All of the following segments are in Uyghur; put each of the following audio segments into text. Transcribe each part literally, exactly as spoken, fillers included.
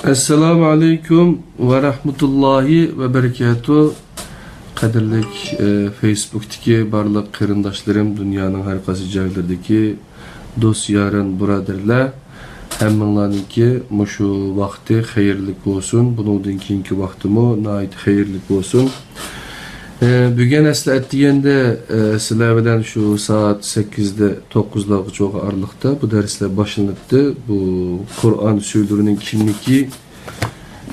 ئەسسالامۇ ئەلەيكۇم ۋە رەھمەتۇللاھى ۋە بەرىكاتۇھ. قەدىرلىك، ئە، فېيسبۇكتىكى بارلىق قېرىنداشلىرىم، دۇنيانىڭ ھەر قايسى جايلىرىدىكى دوست، يارەن، بۇرادەرلەر، ھەممىڭلارنىڭكى مۇشۇ ۋاقتى خەيرلىك بولسۇن. بۇنىڭدىن كېيىنكى ۋاقتىمۇ ناھايىتى خەيرلىك بولسۇن. ئە، بۈگۈن ئەسلى ئەتىگەندە، ئە، سىلەر بىلەن شۇ سائەت سەككىزدە توققۇزلارغىچە بولغان ئارىلىقتا بۇ دەرسلەر باشلىنىپتۇ. بۇ قۇرئان سۈرىلىرىنىڭ كىملىكى،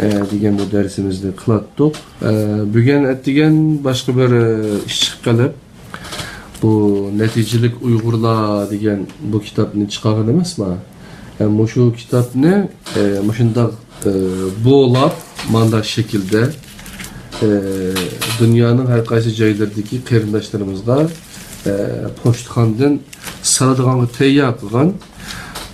ئە، دېگەن بۇ دەرسىمىزنى قىلاتتۇق. ئە، بۈگۈن ئەتىگەن باشقا بىر، ئە، ئىش چىقىپ قېلىپ، بۇ نەتىجىلىك ئۇيغۇرلار دېگەن بۇ كىتابنى چىقارغان ئەمەسما؟ ئە، مۇشۇ كىتابنى، ئە، مۇشۇنداق، ئە، بولاپ، مانداق شەكىلدە، ئە، دۇنيانىڭ ھەر قايسى جايلىرىدىكى قېرىنداشلىرىمىزغا، ئە، پوچتىخانىدىن سالىدىغانغا تەييار قىلغان.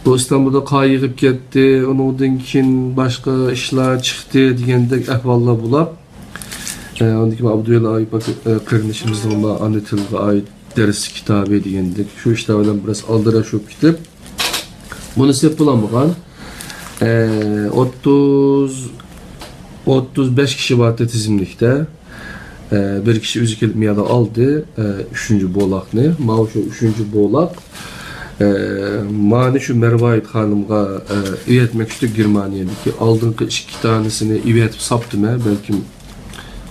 بۇ ئىستانبۇلدا قار يېغىپ كەتتى، ئۇنىڭدىن كېيىن باشقا ئىشلار چىقتى دېگەندەك ئەھۋاللار بولاپ، ئە، ئاندىن كېيىن ئابدۇۋەلى ئايۇپ ئاكا، ئە، قېرىندىشىمىزنىڭ ئانا تىلغا ئائىت دەرس كىتابى دېگەندەك شۇ ئىشلار بىلەن بىراز ئالدىراش بولۇپ كېتىپ، بۇنى سېلىپ بولالمىغان. ئە، ئوتتۇز، ئوتتۇز بەش كىشى بارتى تىزىملىكتە. ئە، بىر كىشى ئۆزى كېلىپ مۇيەردە ئالدى، ئە، ئۈچىنچى بولاقنى. ماۋۇ شۇ ئۈچىنچى بولاق. ئە، مانى شۇ مەرۋايىت خانىمغا، ئە، ئېۋەتمەكچىدۇق گېرمانىيەدىكى. ئالدىنقى ئىككى دانىسىنى ئېۋەتىپ ساپتىمەن، بەلكىم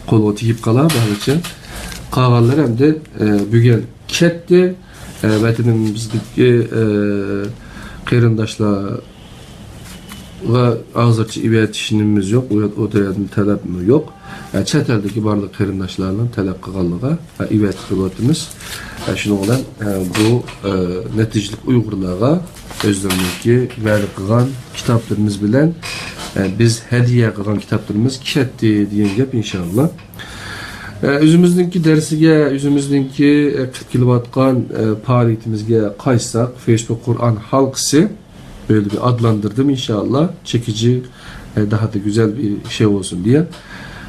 قولىغا تېگىپ قالار بارلىقچە. قالغانلىرى ئەمدى، ئە، بۈگۈن كەتتى. ئە، ۋەتىنىمىزدىكى، ئە، قېرىنداشلارغا ھازىرچە ئېۋەتىش نېمىمىز يوق، ئۇ يەر-، ئۇ يەردىن تەلەپمۇ يوق. ئە، چەت ئەلدىكى بارلىق قېرىنداشلارنىڭ تەلەپ قىلغانلىقىغا، ئە، ئېۋەتىپ قىلىۋاتىمىز. ئە، شۇنىڭ بىلەن، ئە، بۇ، ئە، نەتىجىلىك ئۇيغۇرلارغا ئۆزلىرىنىڭكى ۋەدە قىلغان كىتابلىرىمىز بىلەن، ئە، بىز ھەدىيە قىلغان كىتابلىرىمىز كەتتى دېگەن گەپ، ئىنشاللا. ئە، ئۆزىمىزنىڭكى دەرسىگە، ئۆزىمىزنىڭكى، ئە، قىلىپ كېلىۋاتقان، ئە، پائالىيىتىمىزگە قايتساق، فېيسبۇك قۇرئان ھالقىسى، بۆلۈمى ئادلاندىردىم، ئىنشاللا. چېكىجى، ئە، داھادا گۈزەل بىر شەي بولسۇن دېيە.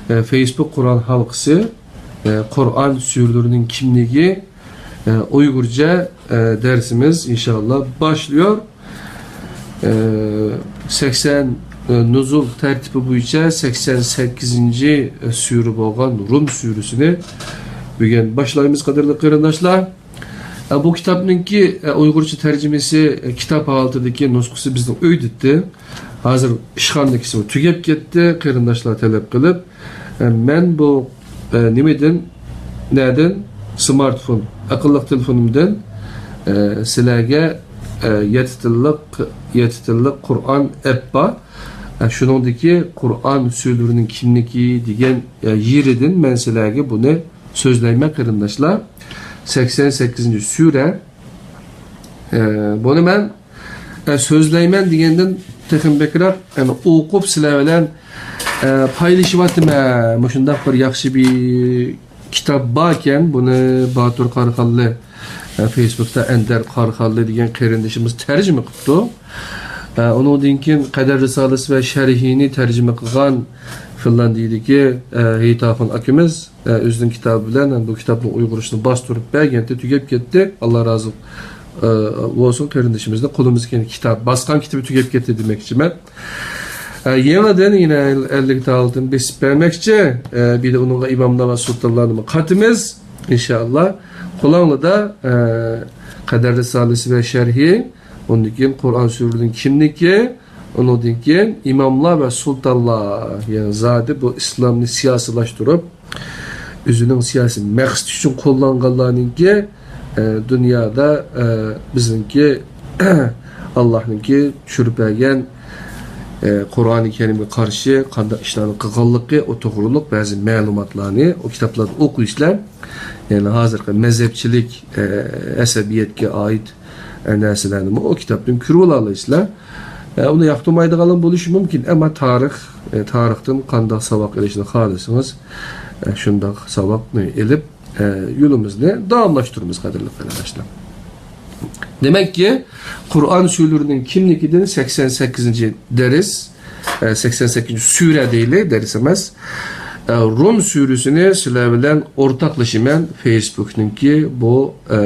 ئە، فېيسبۇك قۇرئان ھالقىسى، ئە، قۇرئان سۈرىلىرىنىڭ كىملىكى، ئە، ئۇيغۇرچە، ئە، دەرسىمىز، ئىنشاللا، باشلىيور. ئە، سەكسەن، ئە، نۇزۇل تەرتىپى بويىچە سەكسەن سەككىزىنچى سۈرە بولغان رۇم سۈرىسىنى بۈگۈن باشلايمىز، قەدىرلىك قېرىنداشلار. ئە، بۇ كىتابنىڭكى، ئە، ئۇيغۇرچە تەرجىمىسى، ئە، كىتاب ھالىتىدىكى نۇسخىسى بىزنىڭ ئۆيدىتى. ھازىر ئىشخانىدىكىسى تۈگەپ كەتتى، قېرىنداشلار تەلەپ قىلىپ. ئە، مەن بۇ، ئە، نېمىدىن، نەدىن، سمارتفون، ئەقىللىق تېلېفونۇمدىن، ئە، سىلەرگە، ئە، يەتتە تىللىق، يەتتە تىللىق قۇرئان ئەپ بار. ئە، شۇنىڭدىكى قۇرئان سۈرىلىرىنىڭ كىملىكى دېگەن، ئە، يېرىدىن مەن سىلەرگە بۇنى سۆزلەيمەن، قېرىنداشلار. سەكسەن سەككىزىنچى سۈرە. ئە، بۇنى مەن، ئە، سۆزلەيمەن دېگەندىن تېخىمۇ بەكرەك، يەنى ئوقۇپ سىلەر بىلەن، ئە، پايلىشىۋاتىمەن. مۇشۇنداق بىر ياخشى بىر كىتاب باركەن، بۇنى باتۇر قاراخانلى، ئە، فېيسبۇكتا ئەندەر قاراخانلى دېگەن قېرىندىشىمىز تەرجىمە قىپتۇ. ئە، ئۇنىڭدىن كېيىن قەدەر رىسالىسى ۋە شەرھىنى تەرجىمە قىلغان فىنلاندىيىدىكى، ئە، ھېيتاخۇن ئاكىمىز، ئە، ئۆزىنىڭ كىتابى بىلەن بۇ كىتابنىڭ ئۇيغۇرچىسىنى باستۇرۇپ بەرگەنتى، تۈگەپ كەتتى. ئاللا رازى، ئە، بولسۇن قېرىندىشىمىزنى. قولىمىزدىكى كىتاب، باسقان كىتابى تۈگەپ كەتتى دېمەكچىمەن. ئە، يېڭىدىن يەنە ئەللىك تالدىن بېسىپ بەرمەكچى. ئە، بىر دە ئۇنىڭغا ئىماملار ۋە سۇلتانلارنىمۇ قاتىمىز، ئىنشائاللا. قولۇڭلىدا، ئە، قەدەر رىسالىسى ۋە شەرھى، ئۇندىن كېيىن قۇرئان سۈرىلىرىنىڭ كىملىكى، ئۇنىڭدىن كېيىن ئىماملار ۋە سۇلتانلار، يەنى زادى بۇ ئىسلامنى سىياسىيلاشتۇرۇپ، ئۆزىنىڭ سىياسىي مەقسىتى ئۈچۈن قوللانغانلارنىڭكى، ئە، دۇنيادا، ئە، بىزنىڭكى ئاللاھنىڭكى چۈشۈرۈپ بەرگەن، ئە، قۇرئانى كەرىمگە قارشى قانداق ئىشلارنى قىلغانلىقى، ئۇ توغرۇلۇق بەزى مەلۇماتلارنى ئۇ كىتابلاردا ئوقۇيسىلەر. يەنى ھازىرقى مەزھەپچىلىك، ئە، ئەسەبىيەتكە ئائىت، ئە، نەرسىلەرنىمۇ ئۇ كىتابتىن كۆرۈۋالالايسىلەر. ئە، ئۇنى ياقتۇرمايدىغانلار بولۇشى مۇمكىن، ئەمما تارىخ، ئە، تارىختىن قانداق ساۋاق ئېلىشنى خالىسىڭىز، ئە، شۇنداق ساۋاقنى ئېلىپ، ئە، يولىمىزنى داۋاملاشتۇرىمىز، قەدىرلىك قېرىنداشلار. دېمەككى، قۇرئان سۈرىلىرىنىڭ كىملىكىدىن سەكسەن سەككىزىنچى دەرس، ئە، سەكسەن سەككىزىنچى سۈرە دەيلى، دەرس ئەمەس. ئە، رۇم سۈرىسىنى سىلەر بىلەن ئورتاقلىشىمەن فېيسبۇكنىڭكى بۇ، ئە،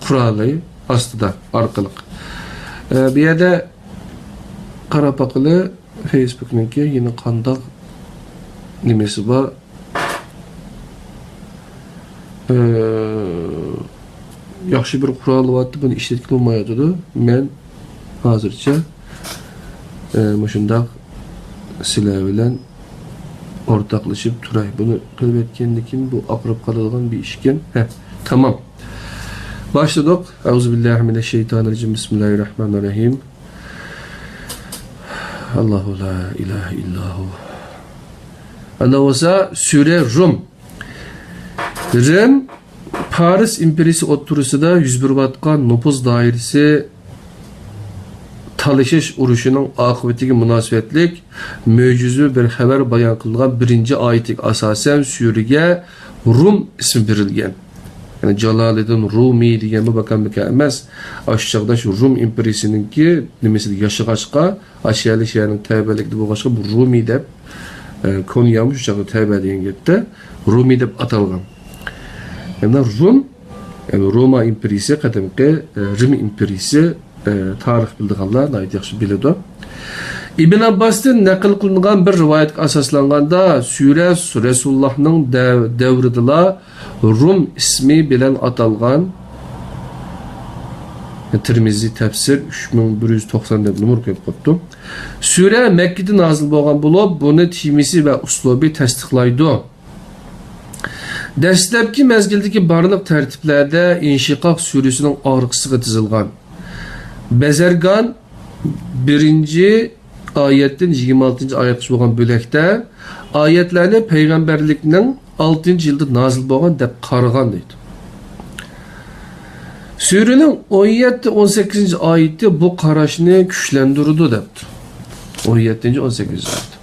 قورالى ئاستىدا ئارقىلىق. ئە، بۇ يەردە قاراپ باقىلى. فېيسبۇكنىڭكى يەنە قانداق نېمىسى بار؟ ئى، ياخشى بىر قورال بارتتى، بۇنى ئىشلەتكىلى بولمايۋاتىدۇ. مەن ھازىرچە، ئى، مۇشۇنداق سىلەر بىلەن ئورتاقلىشىپ تۇراي. بۇنى قىلىپ ئۆتكەندىن كېيىن بۇ ئاغرىپ قالىدىغان بىر ئىشكەن. ھە، تامام. باشلىدۇق. ئەئۇزۇ بىللاھى مىنەششەيتانىررەجىم. بىسمىللاھىررەھمانىررەھىم. ئاللاھۇ لا ئىلاھە ئىللاھۇ. ئەنە بولسا سۈرە رۇم. رىم پارس ئىمپېرىيىسى ئوتتۇرىسىدا يۈز بېرىۋاتقان نوپۇز دائىرىسى تالىشىش ئۇرۇشىنىڭ ئاقىۋىتىگە مۇناسىۋەتلىك مۆجىزىۋى بىر خەۋەر بايان قىلىنغان بىرىنچى ئايىتىگە ئاساسەن سۈرىگە رۇم ئىسمى بېرىلگەن. يەنى جالالىدىن رۇمى دېگەنمۇ بەكەم بەكەم ئەمەس. ئاشۇ چاغدا شۇ رۇم ئىمپېرىيىسىنىڭكى نېمىسىدە ياشىغاچقا، ئاشۇ يەرلىك شەھەرنىڭ تەۋەلىكىدە بولغاچقا، بۇ رۇمى دەپ، ئە، كونيامۇ شۇ چاغدا تەۋە دېگەن گەپتە رۇمى دەپ ئاتالغان. يەنى رۇم، يەنى روما ئىمپېرىيىسى قەدىمكى، ئە، رىم ئىمپېرىيىسى، ئە، تارىخ بىلىدىغانلار ناھايىتى ياخشى بىلىدۇ. ئىبن ئابباستىن نەقىل قىلىنغان بىر رىۋايەتكە ئاساسلانغاندا، سۈرە رەسۇلۇللاھنىڭ دەۋ-، دەۋرىدىلا رۇم ئىسمى بىلەن ئاتالغان. تىرمىزى تەپسىر ئۈچ مىڭ بىر يۈز توقسان دەپ نومۇر قويۇپ قويۇپتۇ. سۈرە مەككىدە نازىل بولغان بولۇپ، بۇنى تېمىسى ۋە ئۇسلۇبى تەستىقلايدۇ. دەسلەپكى مەزگىلدىكى بارلىق تەرتىپلەردە ئىنشىقاق سۈرىسىنىڭ ئارقىسىغا تىزىلغان. بەزەرگان بىرىنچى ئايەتتىن يىگىرمە ئالتىنچى ئايەتكىچە بولغان بۆلەكتە ئايەتلەرنى پەيغەمبەرلىكنىڭ ئالتىنچى يىلىدا نازىل بولغان دەپ قارىغان دەيدۇ. سۈرىنىڭ ئون يەتتە، ئون سەككىزىنچى ئايىتى بۇ قاراشنى كۈچلەندۈرىدۇ دەپتۇ. ئون يەتتىنچى، ئون سەككىزىنچى ئايىتى.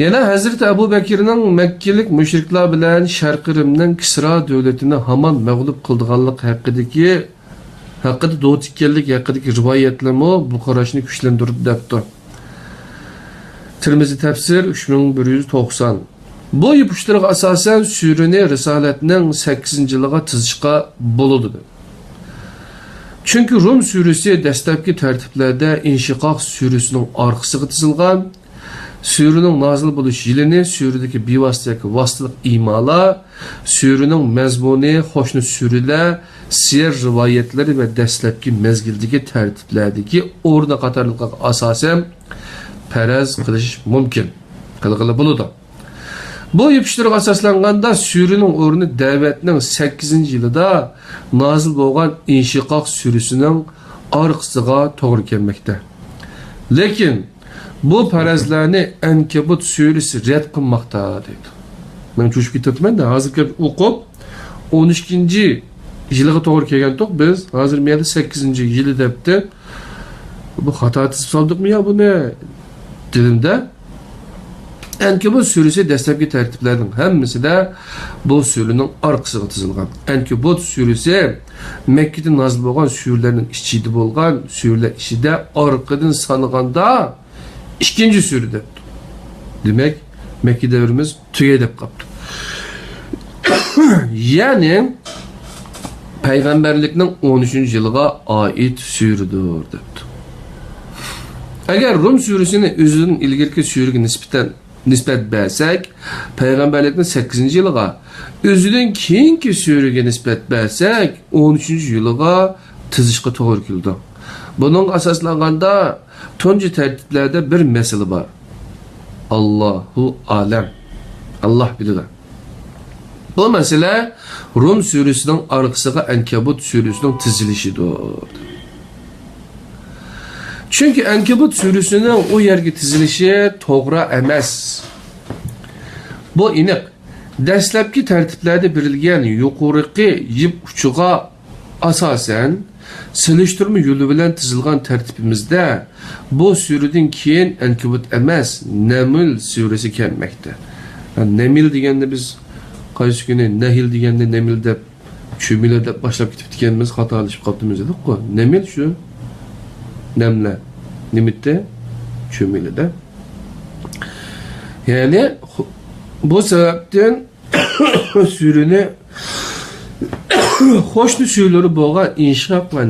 يەنە ھەزرىتى ئەبۇ بەكرىنىڭ مەككىلىك مۇشرىكلار بىلەن شەرقىي رىمنىڭ كىسرا دۆلىتىنى ھامان مەغلۇپ قىلىدىغانلىقى ھەققىدىكى، ھەققىدە دوتىكەنلىك ھەققىدىكى رىۋايەتلەرمۇ بۇ قاراشنى كۈچلەندۈرىدۇ دەپتۇ. تىرمىزى تەپسىر ئۈچ مىڭ بىر يۈز توقسان. بۇ يىپ ئۇچلىرىغا ئاساسەن سۈرىنى رىسالەتنىڭ سەككىزىنچى يىلىغا تىزىشقا بولىدۇ. چۈنكى رۇم سۈرىسى دەسلەپكى تەرتىپلەردە ئىنشىقاق سۈرىسىنىڭ ئارقىسىغا تىزىلغان. سۈرىنىڭ نازىل بولۇش يىلىنى، سۈرىدىكى بىۋاسىتە ياكى ۋاسىتىلىق ئىمالار، سۈرىنىڭ مەزمۇنى، قوشنا سۈرىلەر، سىيەر رىۋايەتلىرى ۋە دەسلەپكى مەزگىلدىكى تەرتىپلەردىكى ئورنى قاتارلىقلارغا ئاساسەن پەرەز قىلىش مۇمكىن. قىلغىلى بولىدۇ. بۇ يىپ ئۇچلىرىغا ئاساسلانغاندا، سۈرىنىڭ ئورنى دەۋەتنىڭ سەككىزىنچى يىلىدا نازىل بولغان ئىنشىقاق سۈرىسىنىڭ ئارقىسىغا توغرا كەلمەكتە. لېكىن بۇ پەرەزلەرنى ئەنكەبۇت سۈرىسى رەت قىلماقتا، دەيدۇ. مەن چۆچۈپ كېتىپتىمەن-دە، ھازىر كېلىپ ئوقۇپ، ئون ئىككىنچى يىلىغا توغرا كەلگەنتۇق بىز. ھازىر مەيەردە سەككىزىنچى يىلى دەپتۇ. بۇ خاتا تىزىپ سالدۇقمۇ يا بۇنى؟ دېدىم-دە. ئەنكەبۇت سۈرىسى دەسلەپكى تەرتىپلەرنىڭ ھەممىسىدە بۇ سۈرىنىڭ ئارقىسىغا تىزىلغان. ئەنكەبۇت سۈرىسى مەككىدە نازىل بولغان سۈرىلەرنىڭ ئىچىدە بولغان سۈرىلەر ئىچىدە ئارقىدىن سانىغاندا ئىككىنچى سۈرە دەپتۇ. دېمەك، مەككە دەۋرىمىز تۈگەي دەپ قاپتۇ. يەنى پەيغەمبەرلىكنىڭ ئون ئۈچىنچى يىلىغا ئائىت سۈرىدۇر دەپتۇ. ئەگەر رۇم سۈرىسىنى ئۆزىدىن ئىلگىرىكى سۈرىگە نىسبەتەن، نىسبەت بەرسەك، پەيغەمبەرلىكنىڭ سەككىزىنچى يىلىغا، ئۆزىدىن كېيىنكى سۈرىگە نىسبەت بەرسەك، ئون ئۈچىنچى يىلىغا تىزىشقا توغرا كېلىدۇ. بۇنىڭغا ئاساسلانغاندا، تۇنجى تەرتىپلەردە بىر مەسىلە بار. ئاللاھۇ ئالەم. ئاللاھ بىلىدۇ. بۇ مەسىلە رۇم سۈرىسىنىڭ ئارقىسىغا ئەنكەبۇت سۈرىسىنىڭ تىزىلىشىدۇر. چۈنكى ئەنكەبۇت سۈرىسىنىڭ ئۇ يەرگە تىزىلىشى توغرا ئەمەس. بۇ ئېنىق. دەسلەپكى تەرتىپلەردە بېرىلگەن يۇقىرىقى يىپ ئۇچىغا ئاساسەن، سېلىشتۇرما يولى بىلەن تىزىلغان تەرتىپىمىزدە بۇ سۈرىدىن كېيىن ئەنكەبۇت ئەمەس، نەمل سۈرىسى كەلمەكتە. ھە، نەمل دېگەننى بىز قايسى كۈنى نەھل دېگەننى نەمل دەپ، چۆمۈلە دەپ باشلاپ كېتىپتىكەنمىز، خاتالىشىپ قاپتىمىز دېدۇققۇ. نەمل شۇ. نەملە. نېمىتتە؟ چۆمۈلىدە. يەنى، خو-، بۇ سەۋەبتىن سۈرىنى قوشنا سۈرىلىرى بولغان ئىنشىقاق ۋە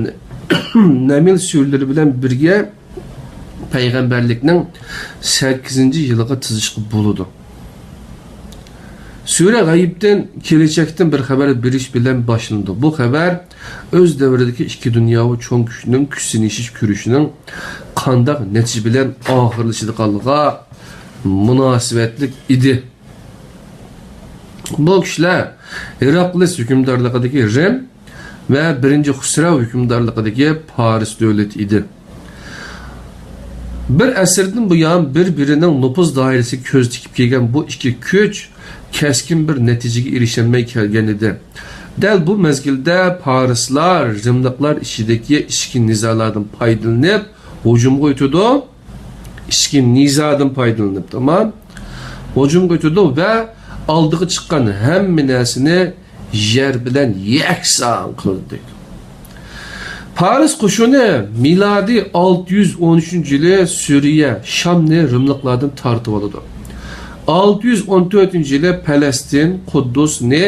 نەمل سۈرىلىرى بىلەن بىرگە پەيغەمبەرلىكنىڭ سەككىزىنچى يىلىغا تىزىشقا بولىدۇ. سۈرە غەيىبتىن، كېلىچەكتىن بىر خەۋەر بېرىش بىلەن باشلىنىدۇ. بۇ خەۋەر ئۆز دەۋرىدىكى ئىككى دۇنياۋى چوڭ كۈچنىڭ كۈچ سىنىشىش كۈرىشىنىڭ قانداق نەتىجە بىلەن ئاخىرلىشىدىغانلىقىغا مۇناسىۋەتلىك ئىدى. بۇ كۈچلەر ھېراقلىس ھۆكۈمدارلىقىدىكى رىم ۋە بىرىنچى خۇسرەۋ ھۆكۈمدارلىقىدىكى پارس دۆلىتى ئىدى. بىر ئەسىردىن بۇيان بىر-بىرىنىڭ نوپۇز دائىرىسىگە كۆز تىكىپ كەلگەن بۇ ئىككى كۈچ كەسكىن بىر نەتىجىگە ئېرىشەلمەي كەلگەن ئىدى. دەل بۇ مەزگىلدە پارسلار رىملىقلار ئىچىدىكى ئىچكى نىزالاردىن پايدىلىنىپ ھۇجۇمغا ئۆتىدۇ. ئىچكى نىزادىن پايدىلىنىپ، تامام، ھۇجۇمغا ئۆتىدۇ ۋە ئالدىغا چىققان ھەممە نەرسىنى يەر بىلەن يەكسان قىلدى. پارس قوشۇنى مىلادىي ئالتە يۈز ئون ئۈچىنچى يىلى سۈرىيە، شامنى رىملىقلاردىن تارتىۋالىدۇ. ئالتە يۈز ئون تۆتىنچى يىلى پەلەستىن، قۇددۇسنى،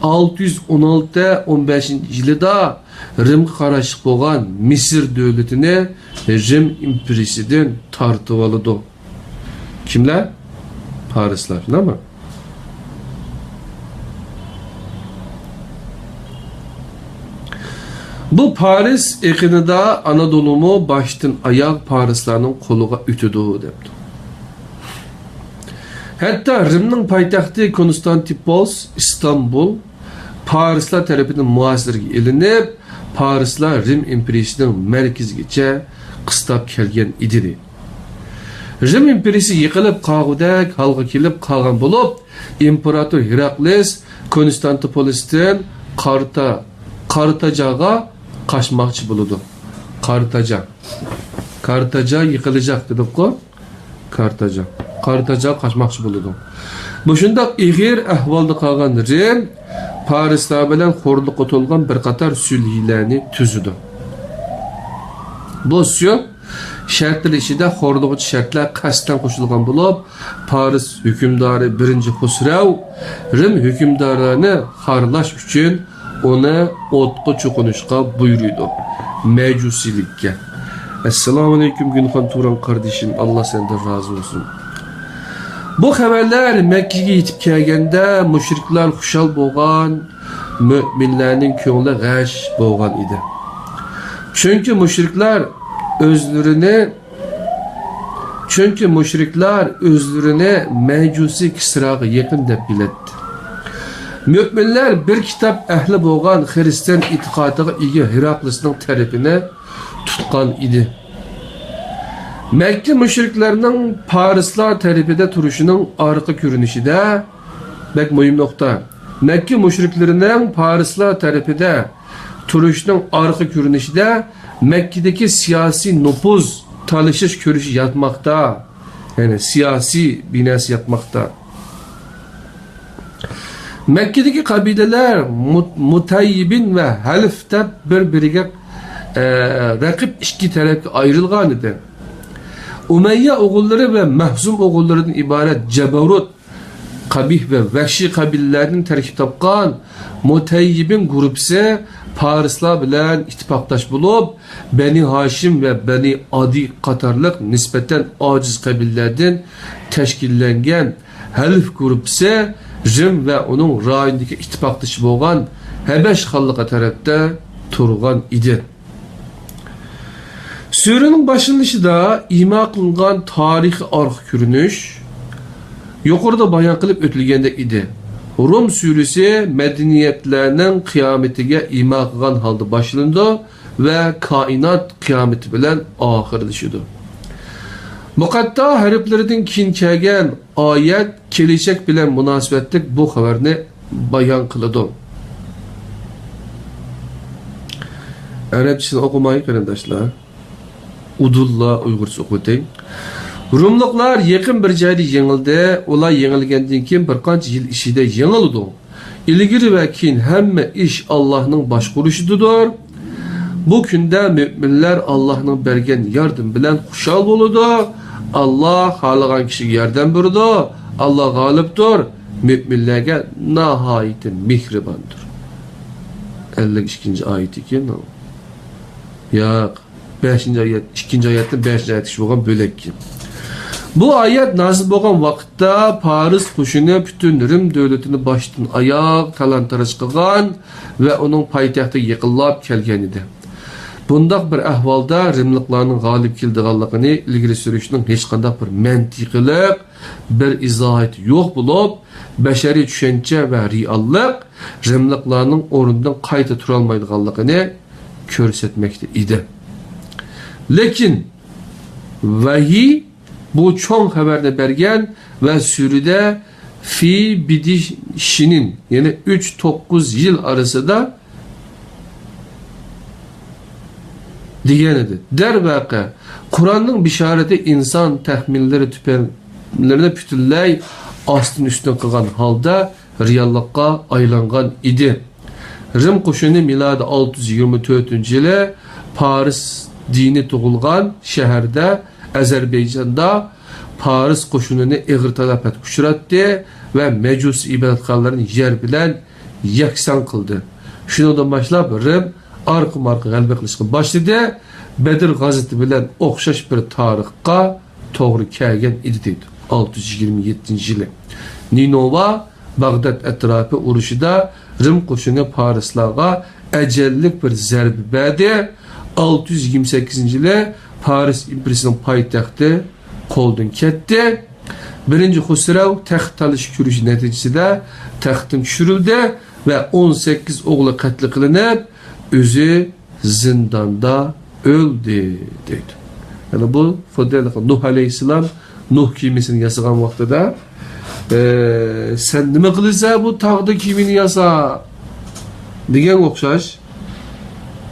ئالتە يۈز ئون ئالتە، ئون بەشىنچى يىلىدا رىمغا قاراشلىق بولغان مىسىر دۆلىتىنى رىم ئىمپېرىيىسىدىن تارتىۋالىدۇ. كىملەر؟ پارسلار، شۇنداقمۇ؟ بۇ پارس ئېقىنىدا ئانادولۇمۇ باشتىن ئاياغ پارسلارنىڭ قولىغا ئۆتىدۇ، دەپتۇ. ھەتتا رىمنىڭ پايتەختى كونستانتىپول، ئىستانبۇل، پارسلار تەرىپىدىن مۇھاسىرىگە ئېلىنىپ، پارسلار رىم ئىمپېرىيىسىنىڭ مەركىزىگىچە قىستاپ كەلگەن ئىدى. رىم ئىمپېرىيىسى يىقىلىپ قالغۇدەك ھالغا كېلىپ قالغان بولۇپ، ئىمپېراتور ھېراقلىس كونستانتىپولىستىن قارتا-، قارتاجاغا قاچماقچى بولىدۇ. قارتاجا. قارتاجا يىقىلىجاق دېدۇققۇ. قارتاجا. قارتاجا قاچماقچى بولىدۇ. مۇشۇنداق ئېغىر ئەھۋالدا قالغان رىم پارسلار بىلەن خورلۇققا تولغان بىر قاتار سۈلھىلەرنى تۈزىدۇ. بۇ سۈلھ شەرتلىرى ئىچىدە خورلىغۇچى شەرتلەر قەستەن قوشۇلغان بولۇپ، پارس ھۆكۈمدارى بىرىنچى خۇسرەۋ رىم ھۆكۈمدارىنى خارلاش ئۈچۈن ئۇنى ئوتقا چوقۇنۇشقا بۇيرۇيدۇ. مەجۇسىيلىككە. ئەسسالامۇئەلەيكۇم، گۈلخان تۇران قاردىشىم، ئاللا سەندىن رازى بولسۇن. بۇ خەۋەرلەر مەككىگە يېتىپ كەلگەندە، مۇشرىكلار خۇشال بولغان، مۆمىنلەرنىڭ كۆڭلى غەش بولغان ئىدى. چۈنكى مۇشرىكلار ئۆزلىرىنى چۈنكى مۇشرىكلار ئۆزلىرىنى مەجۇسىي كىسراغا يېقىن دەپ بىلەتتى. مۆمىنلەر بىر كىتاب ئەھلى بولغان خىرىستىيان ئېتىقادىغا ئىگە ھېراقلىسنىڭ تەرىپىنى تۇتقان ئىدى. مەككە مۇشرىكلارنىڭ پارسلار تەرىپىدە تۇرۇشىنىڭ ئارقا كۆرۈنۈشىدە، بەك مۇھىم نۇقتا، مەككە مۇشرىكلىرىنىڭ پارسلار تەرىپىدە تۇرۇشنىڭ ئارقا كۆرۈنۈشىدە مەككىدىكى سىياسىي نوپۇز تالىشىش كۈرىشى ياتماقتا. يەنى سىياسىي بىناسى ياتماقتا. مەككىدىكى قەبىلىلەر مۇ-، مۇتەييىبىن ۋە ھەلىف دەپ بىر-بىرىگە، ئە، رەقىب ئىككى تەرەپكە ئايرىلغان ئىدى. ئۇمەييە ئوغۇللىرى ۋە مەخزۇم ئوغۇللىرىدىن ئىبارەت جەبەرۇت، قەبىھ ۋە ۋەھشىي قەبىلىلەردىن تەركىب تاپقان مۇتەييىبىن گۇرۇپپىسى پارسلار بىلەن ئىتتىپاقداش بولۇپ، بەنى ھاشىم ۋە بەنى ئادى قاتارلىق نىسبەتەن ئاجىز قەبىلىلەردىن تەشكىللەنگەن ھەلىف گۇرۇپپىسى رىم ۋە ئۇنىڭ رايوندىكى ئىتتىپاقدىشى بولغان ھەبەش خانلىقى تەرەپتە تۇرغان ئىدى. سۈرىنىڭ باشلىنىشىدا ئىما قىلىنغان تارىخىي ئارقا كۆرۈنۈش يۇقىرىدا بايان قىلىپ ئۆتۈلگەندەك ئىدى. روم سۈرىسى مەدەنىيەتلەرنىڭ قىيامىتىگە ئىما قىلغان ھالدا باشلىنىدۇ ۋە كائىنات قىيامىتى بىلەن ئاخىرلىشىدۇ. مۇقەتتا ھەرپلىرىدىن كېيىن كەلگەن ئايەت كېلىچەك بىلەن مۇناسىۋەتلىك بۇ خەۋەرنى بايان قىلىدۇ. ئەرەبچىسىنى ئوقۇماي، قېرىنداشلار. ئۇدۇللا ئۇيغۇرچە ئوقۇۋېتەي. روملۇقلار يېقىن بىر جايدا يېڭىلدى. ئۇلار يېڭىلگەندىن كېيىن بىر قانچە يىل ئىچىدە يېڭىلىدۇ. ئىلگىرى ۋە كېيىن ھەممە ئىش ئاللاھنىڭ باشقۇرۇشىدىدۇر. بۇ كۈندە مۆمىنلەر ئاللاھنىڭ بەرگەن ياردىمى بىلەن خۇشال بولىدۇ. ئاللاھ خالىغان كىشىگە ياردەم بېرىدۇ. ئاللاھ غالىبتۇر، مۆمىنلەرگە ناھايىتى مېھرىباندۇر. ئەللىك ئىككىنچى ئايىتى ئىكەن. ياق. بەشىنچى ئايەت، ئىككىنچى ئايەتتىن بەشىنچى ئايەتكىچە بولغان بۆلەك. بۇ ئايەت نازىل بولغان ۋاقىتتا پارس قوشۇنى پۈتۈن رىم دۆلىتىنى باشتىن ئاياغ تالان-تاراج قىلغان ۋە ئۇنىڭ پايتەختىگە يېقىنلاپ كەلگەن ئىدى. بۇنداق بىر ئەھۋالدا رىملىقلارنىڭ غالىب كېلىدىغانلىقىنى ئىلگىرى سۈرۈشنىڭ ھېچقانداق بىر مەنتىقىلىق، بىر ئىزاھاتى يوق بولۇپ، بەشەرىي چۈشەنچە ۋە رېئاللىق رىملىقلارنىڭ ئورنىدىن قايتا تۇرالمايدىغانلىقىنى كۆرسەتمەكتە ئىدى. لېكىن ۋەھىي بۇ چوڭ خەۋەرنى بەرگەن ۋە سۈرىدە في بدء سنين، يەنى ئۈچ توققۇز يىل ئارىسىدا دېگەن ئىدى. دەرۋەقە، قۇرئاننىڭ بېشارىتى ئىنسان تەخمىنلىرى تۈپەيلىدىن پۈتۈنلەي ئاستىن-ئۈستۈن قىلغان ھالدا رېئاللىققا ئايلانغان ئىدى. رىم قوشۇنى مىلادىي ئالتە يۈز يىگىرمە تۆتىنچى يىلى پارس دىنى تۇغۇلغان شەھەردە، ئەزەربەيجاندا پارس قوشۇنىنى ئېغىر تالاپەتكە ئۇچراتتى ۋە مەجۇسىي ئىبادەتخانىلىرىنى يەر بىلەن يەكسان قىلدى. شۇنىڭدىن باشلاپ رىم ئارقىمۇئارقا غەلىبە قىلىشقا باشلىدى. بەدر غازىتى بىلەن ئوخشاش بىر تارىخقا توغرا كەلگەن ئىدى دەيدۇ. ئالتە يۈز يىگىرمە يەتتىنچى يىلى نىنوۋا، باغداد ئەتراپى ئۇرۇشىدا رىم قوشۇنى پارسلارغا ئەجەللىك بىر زەربە بەردى. ئالتە يۈز يىگىرمە سەككىزىنچى يىلى پارس ئىمپېرىيىسىنىڭ پايتەختى قولدىن كەتتى. بىرىنچى خۇسرەۋ تەخت تالىشىش كۈرىشى نەتىجىسىدە تەختتىن چۈشۈرۈلدى ۋە ئون سەككىز ئوغلى قەتل قىلىنىپ، ئۆزى زىنداندا ئۆلدى، دەيدۇ. يەنى بۇ خۇددى نۇھ ئەلەيھىسسالام نۇھ كېمىسىنى ياسىغان ۋاقتىدا، ئە، «سەن نېمە قىلىسەن بۇ تاغدا كېمىنى ياساپ؟» دېگەنگە ئوخشاش.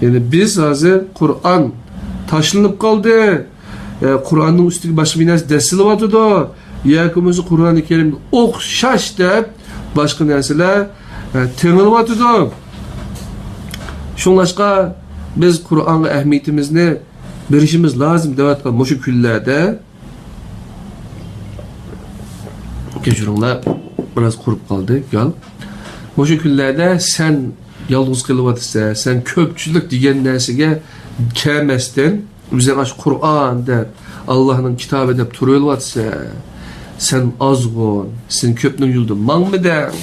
يەنى بىز ھازىر قۇرئان تاشلىنىپ قالدى، ئە، قۇرئاننىڭ ئۈستىگە باشقا بىر نەرسە دەسسىلىۋاتىدۇ ياكى بولمىسا قۇرئانى كەرىمگە ئوخشاش دەپ باشقا نەرسىلەر، ئە، تېڭىلىۋاتىدۇ. شۇڭلاشقا بىز قۇرئانغا ئەھمىيىتىمىزنى بېرىشىمىز لازىم دەۋاتقان مۇشۇ كۈنلەردە، كەچۈرۈڭلار، بىراز قۇرۇپ قالدى گال. مۇشۇ كۈنلەردە سەن يالغۇز قېلىۋاتىسەن، سەن كۆپچىلىك دېگەن نەرسىگە كەلمەستىن، ئۆزۈڭ ئاشۇ قۇرئان دەپ، ئاللاھنىڭ كىتابى دەپ تۇرۇۋېلىۋاتىسەن. سەن ئازغۇن، سەن كۆپنىڭ يولىدا ماڭمىدىڭ.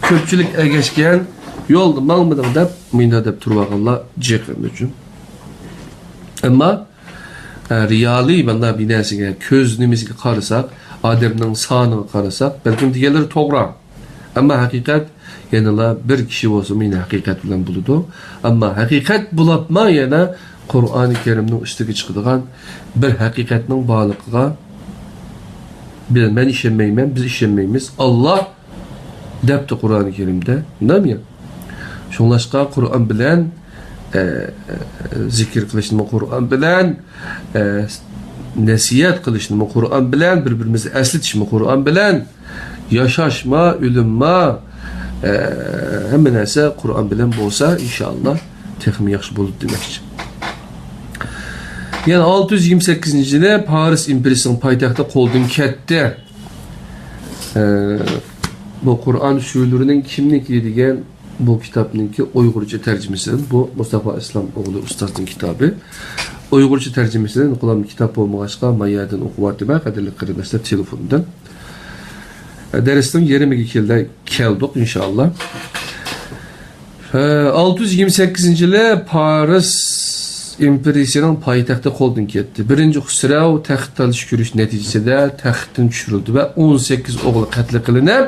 كۆپچىلىك ئەگەشكەن يولدا ماڭمىدىڭ دەپ، مۇنداق دەپ تۇرۇۋالغانلار جىق ئۈچۈن. ئەمما، ئە، رېئالىي مانا بىر نەرسىگە، كۆز نېمىسىگە قارىساق، ئادەمنىڭ سانىغا قارىساق، بەلكىم دېگەنلىرى توغرا. ئەمما ھەقىقەت يەنىلا بىر كىشى بولسىمۇ يەنە ھەقىقەت بىلەن بولىدۇ. ئەمما ھەقىقەت بولۇپمۇ يەنە قۇرئانى كەرىمنىڭ ئۈستىگە چىقىدىغان بىر ھەقىقەتنىڭ بارلىقىغا بىز، مەن ئىشەنمەيمەن، بىز ئىشەنمەيمىز. ئاللا دەپتۇ قۇرئانى كەرىمدە. شۇنداقمۇ يا؟ شۇڭلاشقا قۇرئان بىلەن، ئە، ئە، زىكىر قىلىشنىمۇ قۇرئان بىلەن، ئە، نەسىھەت قىلىشنىمۇ قۇرئان بىلەن، بىر-بىرىمىزنى ئەسلىتىشمۇ قۇرئان بىلەن، ياشاشما، ئۆلۈمما، ئە، ھەممە نەرسە قۇرئان بىلەن بولسا، ئىنشائاللا، تېخىمۇ ياخشى بولىدۇ دېمەكچى. يەنە ئالتە يۈز يىگىرمە سەككىزىنچى يىلى پارس ئىمپېرىيىسىنىڭ پايتەختى قولدىن كەتتى. ئە، بۇ قۇرئان سۈرىلىرىنىڭ كىمنىكى دېگەن بۇ كىتابنىڭكى ئۇيغۇرچە تەرجىمىسىدىن، بۇ مۇستافا ئىسلام ئوغلى ئۇستازنىڭ كىتابى. ئۇيغۇرچە تەرجىمىسىدىن قولۇمدا كىتاب بولمىغاچقا، ما يەردىن ئوقۇۋاتىمەن، قەدىرلىك قېرىنداشلار، تېلېفوندىن. دەرسنىڭ يېرىمىگە كېلدى، كەلدۇق، ئىنشائاللا. ھە، ئالتە يۈز يىگىرمە سەككىزىنچى يىلى پارس ئىمپېرىيىسىنىڭ پايتەختى قولدىن كەتتى. بىرىنچى خۇسرەۋ تەخت تالىشىش كۈرىشى نەتىجىسىدە تەختتىن چۈشۈرۈلدى ۋە ئون سەككىز ئوغلى قەتل قىلىنىپ،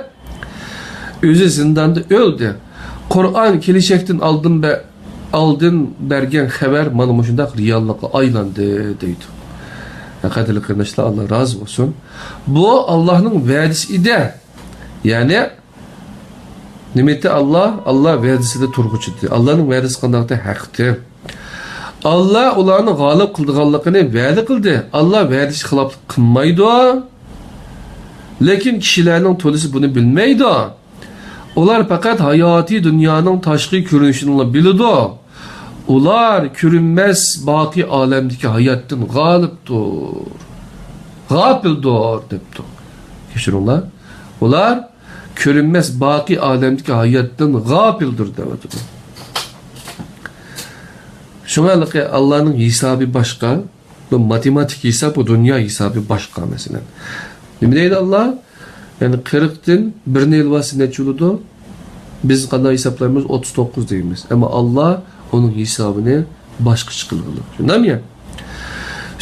ئۆزى زىنداندا ئۆلدى. قۇرئان كېلىشەكتىن ئالدىن بە-، ئالدىن بەرگەن خەۋەر مانا مۇشۇنداق رېئاللىققا ئايلاندى، دەيدۇ. قەدىرلىك قېرىنداشلار، ئاللا رازى بولسۇن. بۇ ئاللانىڭ ۋەدىسى ئىدى. يەنى، نېمىتى ئاللا؟ ئاللا ۋەدىسىدە تۇرغۇچىدى. ئاللانىڭ ۋەدىسى قانداقتى؟ ھەقتى. ئاللا ئۇلارنى غالىب قىلىدىغانلىقىنى ۋەدە قىلدى. ئاللا ۋەدىسىگە خىلاپلىق قىلمايدۇ. لېكىن كىشىلەرنىڭ تولىسى بۇنى بىلمەيدۇ. ئۇلار پەقەت ھاياتىي دۇنيانىڭ تاشقى كۆرۈنۈشىنىلا بىلىدۇ. ئۇلار كۆرۈنمەس باقىي ئالەمدىكى ھاياتتىن غالىبتۇر، غاپىلدۇر، دەپتۇ. كەچۈرۈڭلار. ئۇلار كۆرۈنمەس باقىي ئالەمدىكى ھاياتتىن غاپىلدۇر، دەۋاتىدۇ. شۇڭا ھېلىقى ئاللانىڭ ھېسابى باشقا، بۇ ماتېماتىك ھېساب، بۇ دۇنيا ھېسابى باشقا، مەسىلەن. نېمە دەيدۇ ئاللا؟ يەنى قىرىقتىن بىرنى ئېلىۋالسا نەچچە بولىدۇ؟ بىز قانداق ھېسابلايمىز؟ ئوتتۇز توققۇز دەيمىز. ئەمما ئاللا ئۇنىڭ ھېسابىنى باشقىچە قىلغىلى. شۇنداقمۇ يا؟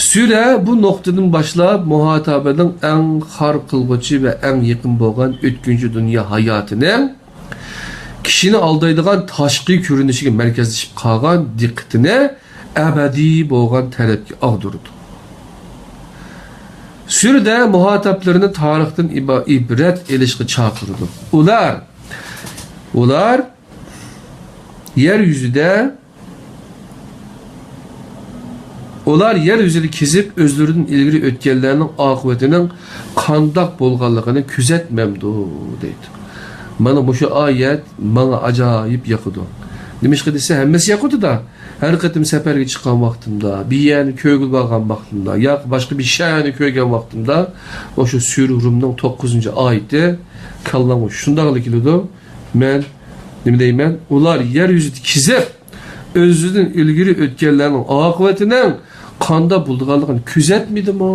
سۈرە بۇ نۇقتىدىن باشلاپ مۇھاتابىنىڭ ئەڭ خار قىلغۇچى ۋە ئەڭ يېقىن بولغان ئۆتكۈنچى دۇنيا ھاياتىنىڭ كىشىنى ئالدايدىغان تاشقى كۆرۈنۈشىگە مەركەزلىشىپ قالغان دىققىتىنى ئەبەدىي بولغان تەرەپكە ئاغدۇرىدۇ. سۈرىدە مۇھاتابلىرىنى تارىختىن ئىبا-، ئىبرەت ئېلىشقا چاقىرىدۇ. ئۇلار، ئۇلار يەر يۈزىدە، ئۇلار يەر يۈزىدە كېزىپ، ئۆزلىرىدىن ئىلگىرى ئۆتكەنلەرنىڭ ئاقىۋىتىنىڭ قانداق بولغانلىقىنى كۆزەتمەمدۇ؟ دەيدۇ. مانا مۇشۇ ئايەت ماڭا ئاجايىپ ياقىدۇ. نېمىشقا دېسە، ھەممىسى ياقىدۇ-دە. ھەر قېتىم سەپەرگە چىققان ۋاقتىمدا، بىر يەرنى كۆرگىلى بارغان ۋاقتىمدا ياكى باشقا بىر شەھەرنى كۆرگەن ۋاقتىمدا، ئاشۇ سۈرە رۇمنىڭ توققۇزىنچى ئايىتى كاللامغا شۇنداقلا كېلىدۇ. مەن نېمە دەيمەن؟ ئۇلار يەر يۈزىدە كېزىپ، ئۆزىدىن ئىلگىرى ئۆتكەنلەرنىڭ ئاقىۋىتىنىڭ قانداق بولىدىغانلىقىنى كۆزەتمىدىمۇ؟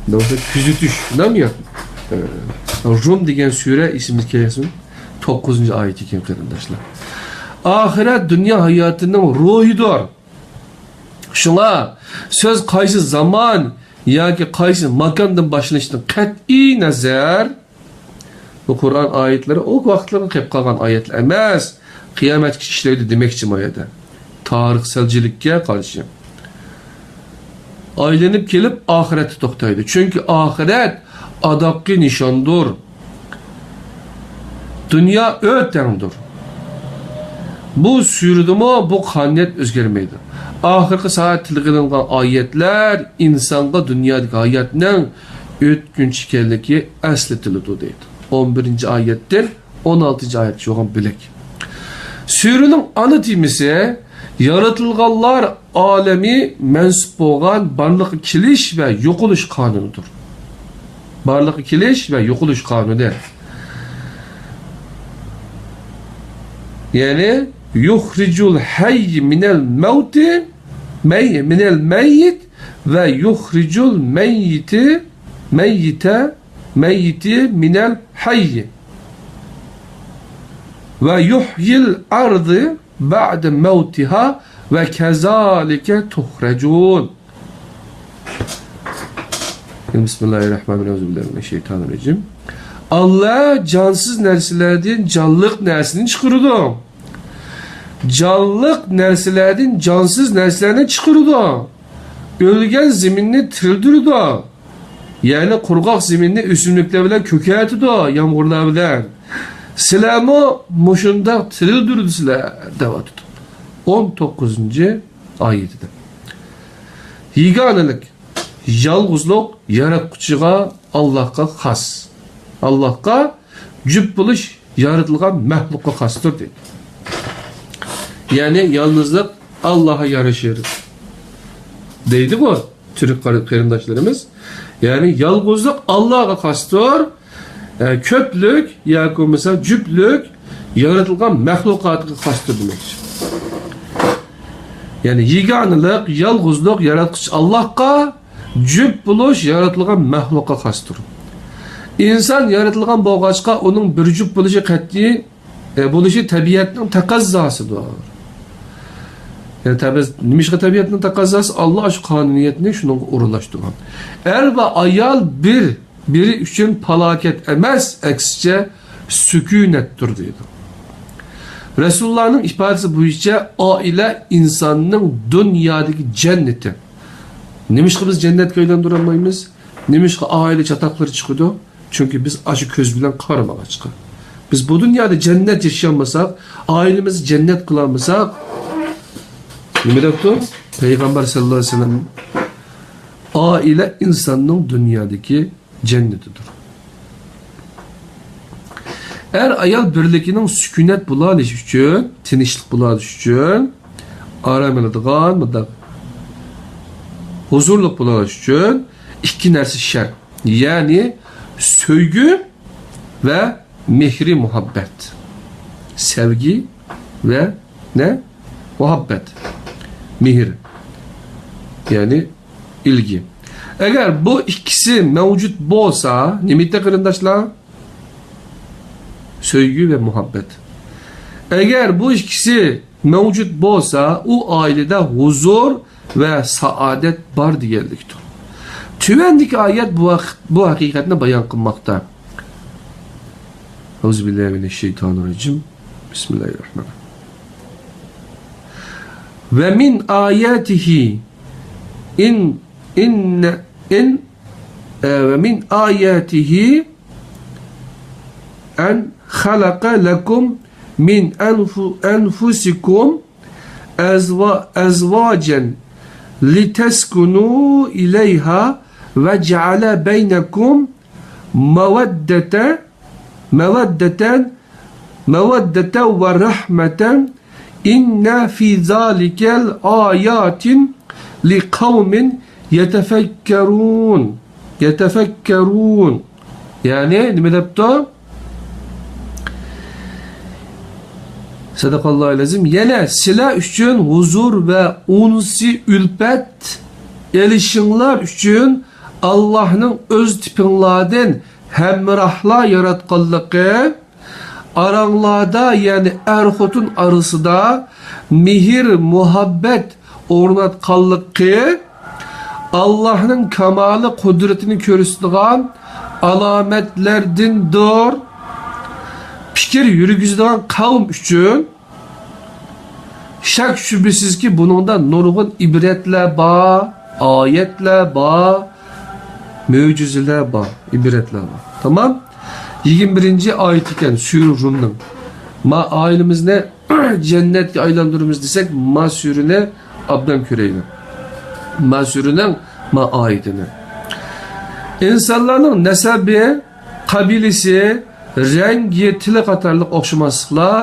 دەۋاتىدۇ، كۆزىتىش، شۇنداقمۇ يا؟ ئە، رۇم دېگەن سۈرە ئېسىمىزگە كەلسۇن، توققۇزىنچى ئايىتى ئىكەن، قېرىنداشلار. ئاخىرەت دۇنيا ھاياتىنىڭ روھىدۇر. شۇڭا سۆز قايسى زامان ياكى قايسى ماكاندىن باشلىنىشىدىن قەتئىي نەزەر، بۇ قۇرئان ئايەتلىرى ئۇ ۋاقىتلارغا قېلىپ قالغان ئايەتلەر ئەمەس، قىيامەتكىچە ئىشلەيدۇ دېمەكچى ما يەردە. تارىخسەلچىلىككە قارشى. ئايلىنىپ كېلىپ ئاخىرەتتە توختايدۇ. چۈنكى ئاخىرەت ئاداققى نىشاندۇر. دۇنيا ئۆتەڭدۇر. بۇ سۈرىدىمۇ بۇ قانۇنىيەت ئۆزگەرمەيدۇ. ئاخىرقى سائەت تىلغا ئېلىنغان ئايەتلەر ئىنسانغا دۇنيادىكى ھاياتنىڭ ئۆتكۈنچى ئىكەنلىكى ئەسلىتىلىدۇ دەيدۇ. ئون بىرىنچى ئايەتتىن ئون ئالتىنچى ئايەتكىچە بولغان بۆلەك. سۈرىنىڭ ئانا تېمىسى يارىتىلغانلار ئالەمى مەنسۇپ بولغان بارلىققا كېلىش ۋە يوقىلىش قانۇنىدۇر. بارلىققا كېلىش ۋە يوقىلىش قانۇنى. يەنى يۇخرىجۇل ھەيي مىنەل مەۋتى، مەي-، مىنەل مەييىت ۋە يۇخرىجۇل مەييىتى، مەييىتە، مەييىتى مىنەل ھەيي. ۋە يۇھيىل ئەرزى بەئدە مەۋتىھا ۋە كەزالىكە تۇخرەجۇن. بىسمىللاھىررەھمانىررەھىم. ئەئۇزۇ بىللاھى مىنەششەيتانىررەجىم. ئاللا جانسىز نەرسىلەردىن جانلىق نەرسىنى چىقىرىدۇ. جانلىق نەرسىلەردىن جانسىز نەرسىلەرنى چىقىرىدۇ. ئۆلگەن زېمىننى تىرىلدۈرىدۇ. يەنى قۇرغاق زېمىننى ئۆسۈملۈكلەر بىلەن كۆكەرتىدۇ، يامغۇرلار بىلەن. سىلەرمۇ مۇشۇنداق تىرىلدۈرىدۇ سىلەر، دەۋاتىدۇ. ئون توققۇزىنچى ئايىتىدە. يېگانىلىك، يالغۇزلۇق ياراتقۇچىغا، ئاللاھقا خاس. ئاللاھقا جۈپ بولۇش يارىتىلغان مەخلۇققا خاستۇر دەيدۇ. يەنى يالغۇزلۇق ئاللاھقا يارىشىر دەيدىغۇ تۈرك قېرىنداشلىرىمىز. يەنى يالغۇزلۇق ئاللاھقا خاستۇر. ئە، كۆپلۈك ياكى بولمىسا جۈپلۈك يارىتىلغان مەخلۇقاتقا خاستۇر دېمەكچى. يەنى يېگانىلىق، يالغۇزلۇق ياراتقۇچى ئاللاھقا، جۈپ بولۇش يارىتىلغان مەخلۇققا خاستۇر. ئىنسان يارىتىلغان بولغاچقا، ئۇنىڭ بىر جۈپ بولۇشى قەتئىي، ئە، بولۇشى تەبىئەتنىڭ تەقەززاسىدۇر. يەنى تەبىئەت، نېمىشقا تەبىئەتنىڭ تەقەززاسى؟ ئاللا شۇ قانۇنىيەتنى شۇنىڭغا ئورۇنلاشتۇرغان. ئەر ۋە ئايال بىر بىرى ئۈچۈن پالاكەت ئەمەس، ئەكسىچە سۈكۈنەتتۇر دەيدۇ. رەسۇلۇللانىڭ ئىپادىسى بويىچە ئائىلە ئىنساننىڭ دۇنيادىكى جەننىتى. نېمىشقا بىز جەننەتكە ئايلاندۇرالمايمىز؟ نېمىشقا ئائىلە چاتاقلىرى چىقىدۇ؟ چۈنكى بىز ئاشۇ كۆز بىلەن قارىمىغاچقا. بىز بۇ دۇنيادا جەننەت ياشىيالمىساق، ئائىلىمىزنى جەننەت قىلالمىساق، نېمە دەپتۇ پەيغەمبەر سەللەللاھۇ ئەلەيھى ۋەسەللەم؟ ئائىلە ئىنساننىڭ دۇنيادىكى جەننىتىدۇر. ئەر-ئايال بىرلىكىنىڭ سۈكۈنەت بولالىشى ئۈچۈن، تىنچلىق بولالىشى ئۈچۈن، ئارام ئېلىدىغان، مۇنداق ھۇزۇرلۇق بولالىشى ئۈچۈن ئىككى نەرسە شەرت. يەنى سۆيگۈ ۋە مېھرى مۇھەببەت. سەۋگى ۋە نە؟ مۇھەببەت، مېھىر، يەنى ئىلگى. ئەگەر بۇ ئىككىسى مەۋجۇت بولسا، نېمە ئىدى قېرىنداشلار؟ سۆيگۈ ۋە مۇھەببەت. ئەگەر بۇ ئىككىسى مەۋجۇت بولسا، ئۇ ئائىلىدە ھۇزۇر ۋە سائادەت بار دېگەنلىكتۇر. تۆۋەندىكى ئايەت بۇ ھەق-، بۇ ھەقىقەتنى بايان قىلماقتا. أعوذ بالله من الشيطان الرجيم. بسم الله الرحمن الرحيم. ومن آياته إن، إن، إن، آه، ومن آياته أن خلق لكم من أنف-، أنفسكم أزوا-، أزواجا لتسكنوا إليها وجعل بينكم مودة، مودة، مودة ورحمة إن في ذلك لآيات لقوم يتفكرون. يتفكرون. يەنى نېمە دەپتۇ؟ سەدەقەللاھۇل ئەزىم. يەنە سىلەر ئۈچۈن ھۇزۇر ۋە ئۇنسى ئۈلپەت ئېلىشىڭلار ئۈچۈن ئاللاھنىڭ ئۆز تىپىڭلاردىن ھەمراھلار ياراتقانلىقى، ئاراڭلاردا، يەنى ئەر-خوتۇن ئارىسىدا مېھىر-مۇھەببەت ئورناتقانلىقى ئاللاھنىڭ كامالى قۇدرىتىنى كۆرسىتىدىغان ئالامەتلەردىندۇر. پىكىر يۈرگۈزىدىغان قەۋم ئۈچۈن شەك-شۈبھىسىزكى، بۇنىڭدا نۇرغۇن ئىبرەتلەر بار، ئايەتلەر بار، مۆجىزىلەر بار، ئىبرەتلەر بار. تامام. يىگىرمە بىرىنچى ئايەت ئىكەن سۈرە رۇمنىڭ. ما ئائىلىمىزنى جەننەتكە ئايلاندۇرىمىز دېسەك، ما سۈرىنى ئوبدان كۆرەيلى. ما سۈرىنىڭ ما ئايىتىنى. ئىنسانلارنىڭ نەسەبى، قەبىلىسى، رەڭگى، تىلى قاتارلىق ئوخشىماسلىقلار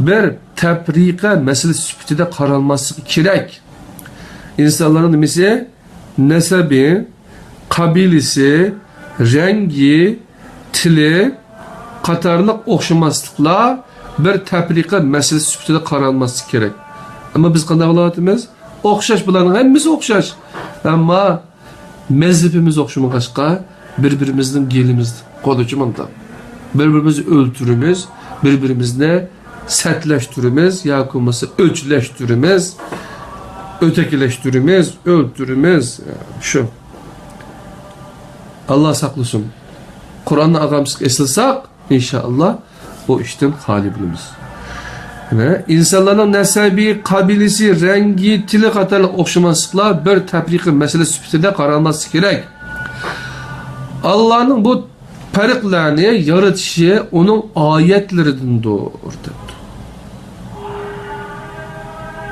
بىر تەپرىقە مەسىلىسى سۈپىتىدە قارالماسلىقى كېرەك. ئىنسانلارنىڭ نېمىسى؟ نەسەبى، قەبىلىسى، رەڭگى، تىلى قاتارلىق ئوخشىماسلىقلار بىر تەپرىقە مەسىلىسى سۈپىتىدە قارالماسلىقى كېرەك. ئەمما بىز قانداق قىلىۋاتىمىز؟ ئوخشاش، بۇلارنىڭ ھەممىسى ئوخشاش. ئەمما مەزھىپىمىز ئوخشىمىغاچقا، بىر-بىرىمىزنىڭ گېلىمىز قولىچە مۇنداق. بىر-بىرىمىزنى ئۆلتۈرىمىز، بىر-بىرىمىزنى سەتلەشتۈرىمىز ياكى بولمىسا ئۆچلەشتۈرىمىز، ئۆتەكلەشتۈرىمىز، ئۆلتۈرىمىز. شۇ. ئاللا ساقلىسۇن. قۇرئاننى ئاغامسىق ئېسىلساق، ئىنشائاللا، بۇ ئىشتىن خالىي بولىمىز. يەنە ئىنسانلارنىڭ نەسەبى، قەبىلىسى، رەڭگى، تىلى قاتارلىق ئوخشىماسلىقلار بىر تەپرىقە مەسىلە سۈپىتىدە قارالماسلىقى كېرەك. ئاللانىڭ بۇ پەرقلەرنى يارىتىشى ئۇنىڭ ئايەتلىرىدىندۇر، دەپتۇ.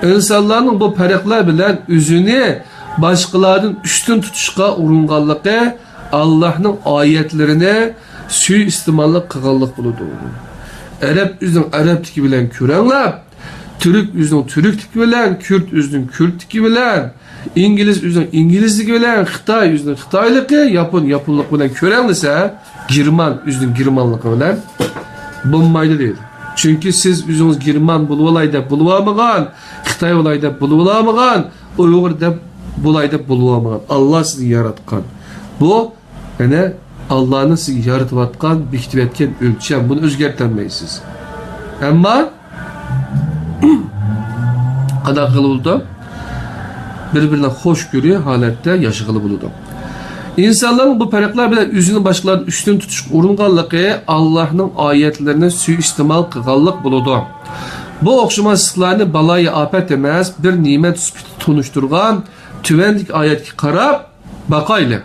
ئىنسانلارنىڭ بۇ پەرقلەر بىلەن ئۆزىنى باشقىلاردىن ئۈستۈن تۇتۇشقا ئۇرۇنغانلىقى ئاللاھنىڭ ئايەتلىرىنى سۇيىئىستېماللىق قىلغانلىق بولىدۇ. ئەرەب ئۆزىنىڭ ئەرەبلىكى بىلەن كۆرەڭلەپ، تۈرك ئۆزىنىڭ تۈركلۈكى بىلەن، كۈرد ئۆزىنىڭ كۈردلۈكى بىلەن، ئىنگلىز ئۆزىنىڭ ئىنگلىزلىكى بىلەن، خىتاي ئۆزىنىڭ خىتايلىقى، ياپون ياپونلۇقى بىلەن كۆرەڭلىسە، گېرمان ئۆزىنىڭ گېرمانلىقى بىلەن بولمايدۇ دەيدۇ. چۈنكى سىز ئۆزىڭىز گېرمان بولۇۋالاي دەپ بولۇۋالمىغان، خىتاي بولاي دەپ بولۇۋالمىغان، ئۇيغۇر دەپ بولاي دەپ بولۇۋالمىغان. ئاللا سىزنى ياراتقان. بۇ يەنە ئاللانىڭ سىزگە يارىتىۋاتقان، بېكىتىۋەتكەن ئۆلچەم. بۇنى ئۆزگەرتەلمەيسىز. ئەمما قانداق قىلىۋاتىدۇ؟ بىر-بىرىنى خۇش كۆرۈ ھالەتتە ياشىغىلى بولىدۇ. ئىنسانلارنىڭ بۇ پەرقلەر بىلەن ئۆزىنى باشقىلاردىن ئۈستۈن تۇتۇشقا ئۇرۇنغانلىقى ئاللاھنىڭ ئايەتلىرىنى سۇيىئىستېمال قىلغانلىق بولىدۇ. بۇ ئوخشىماسلىقلارنى بالايىئاپەت ئەمەس، بىر نېمەت سۈپىتىدە تونۇشتۇرغان تۆۋەندىكى ئايەتكە قاراپ باقايلى.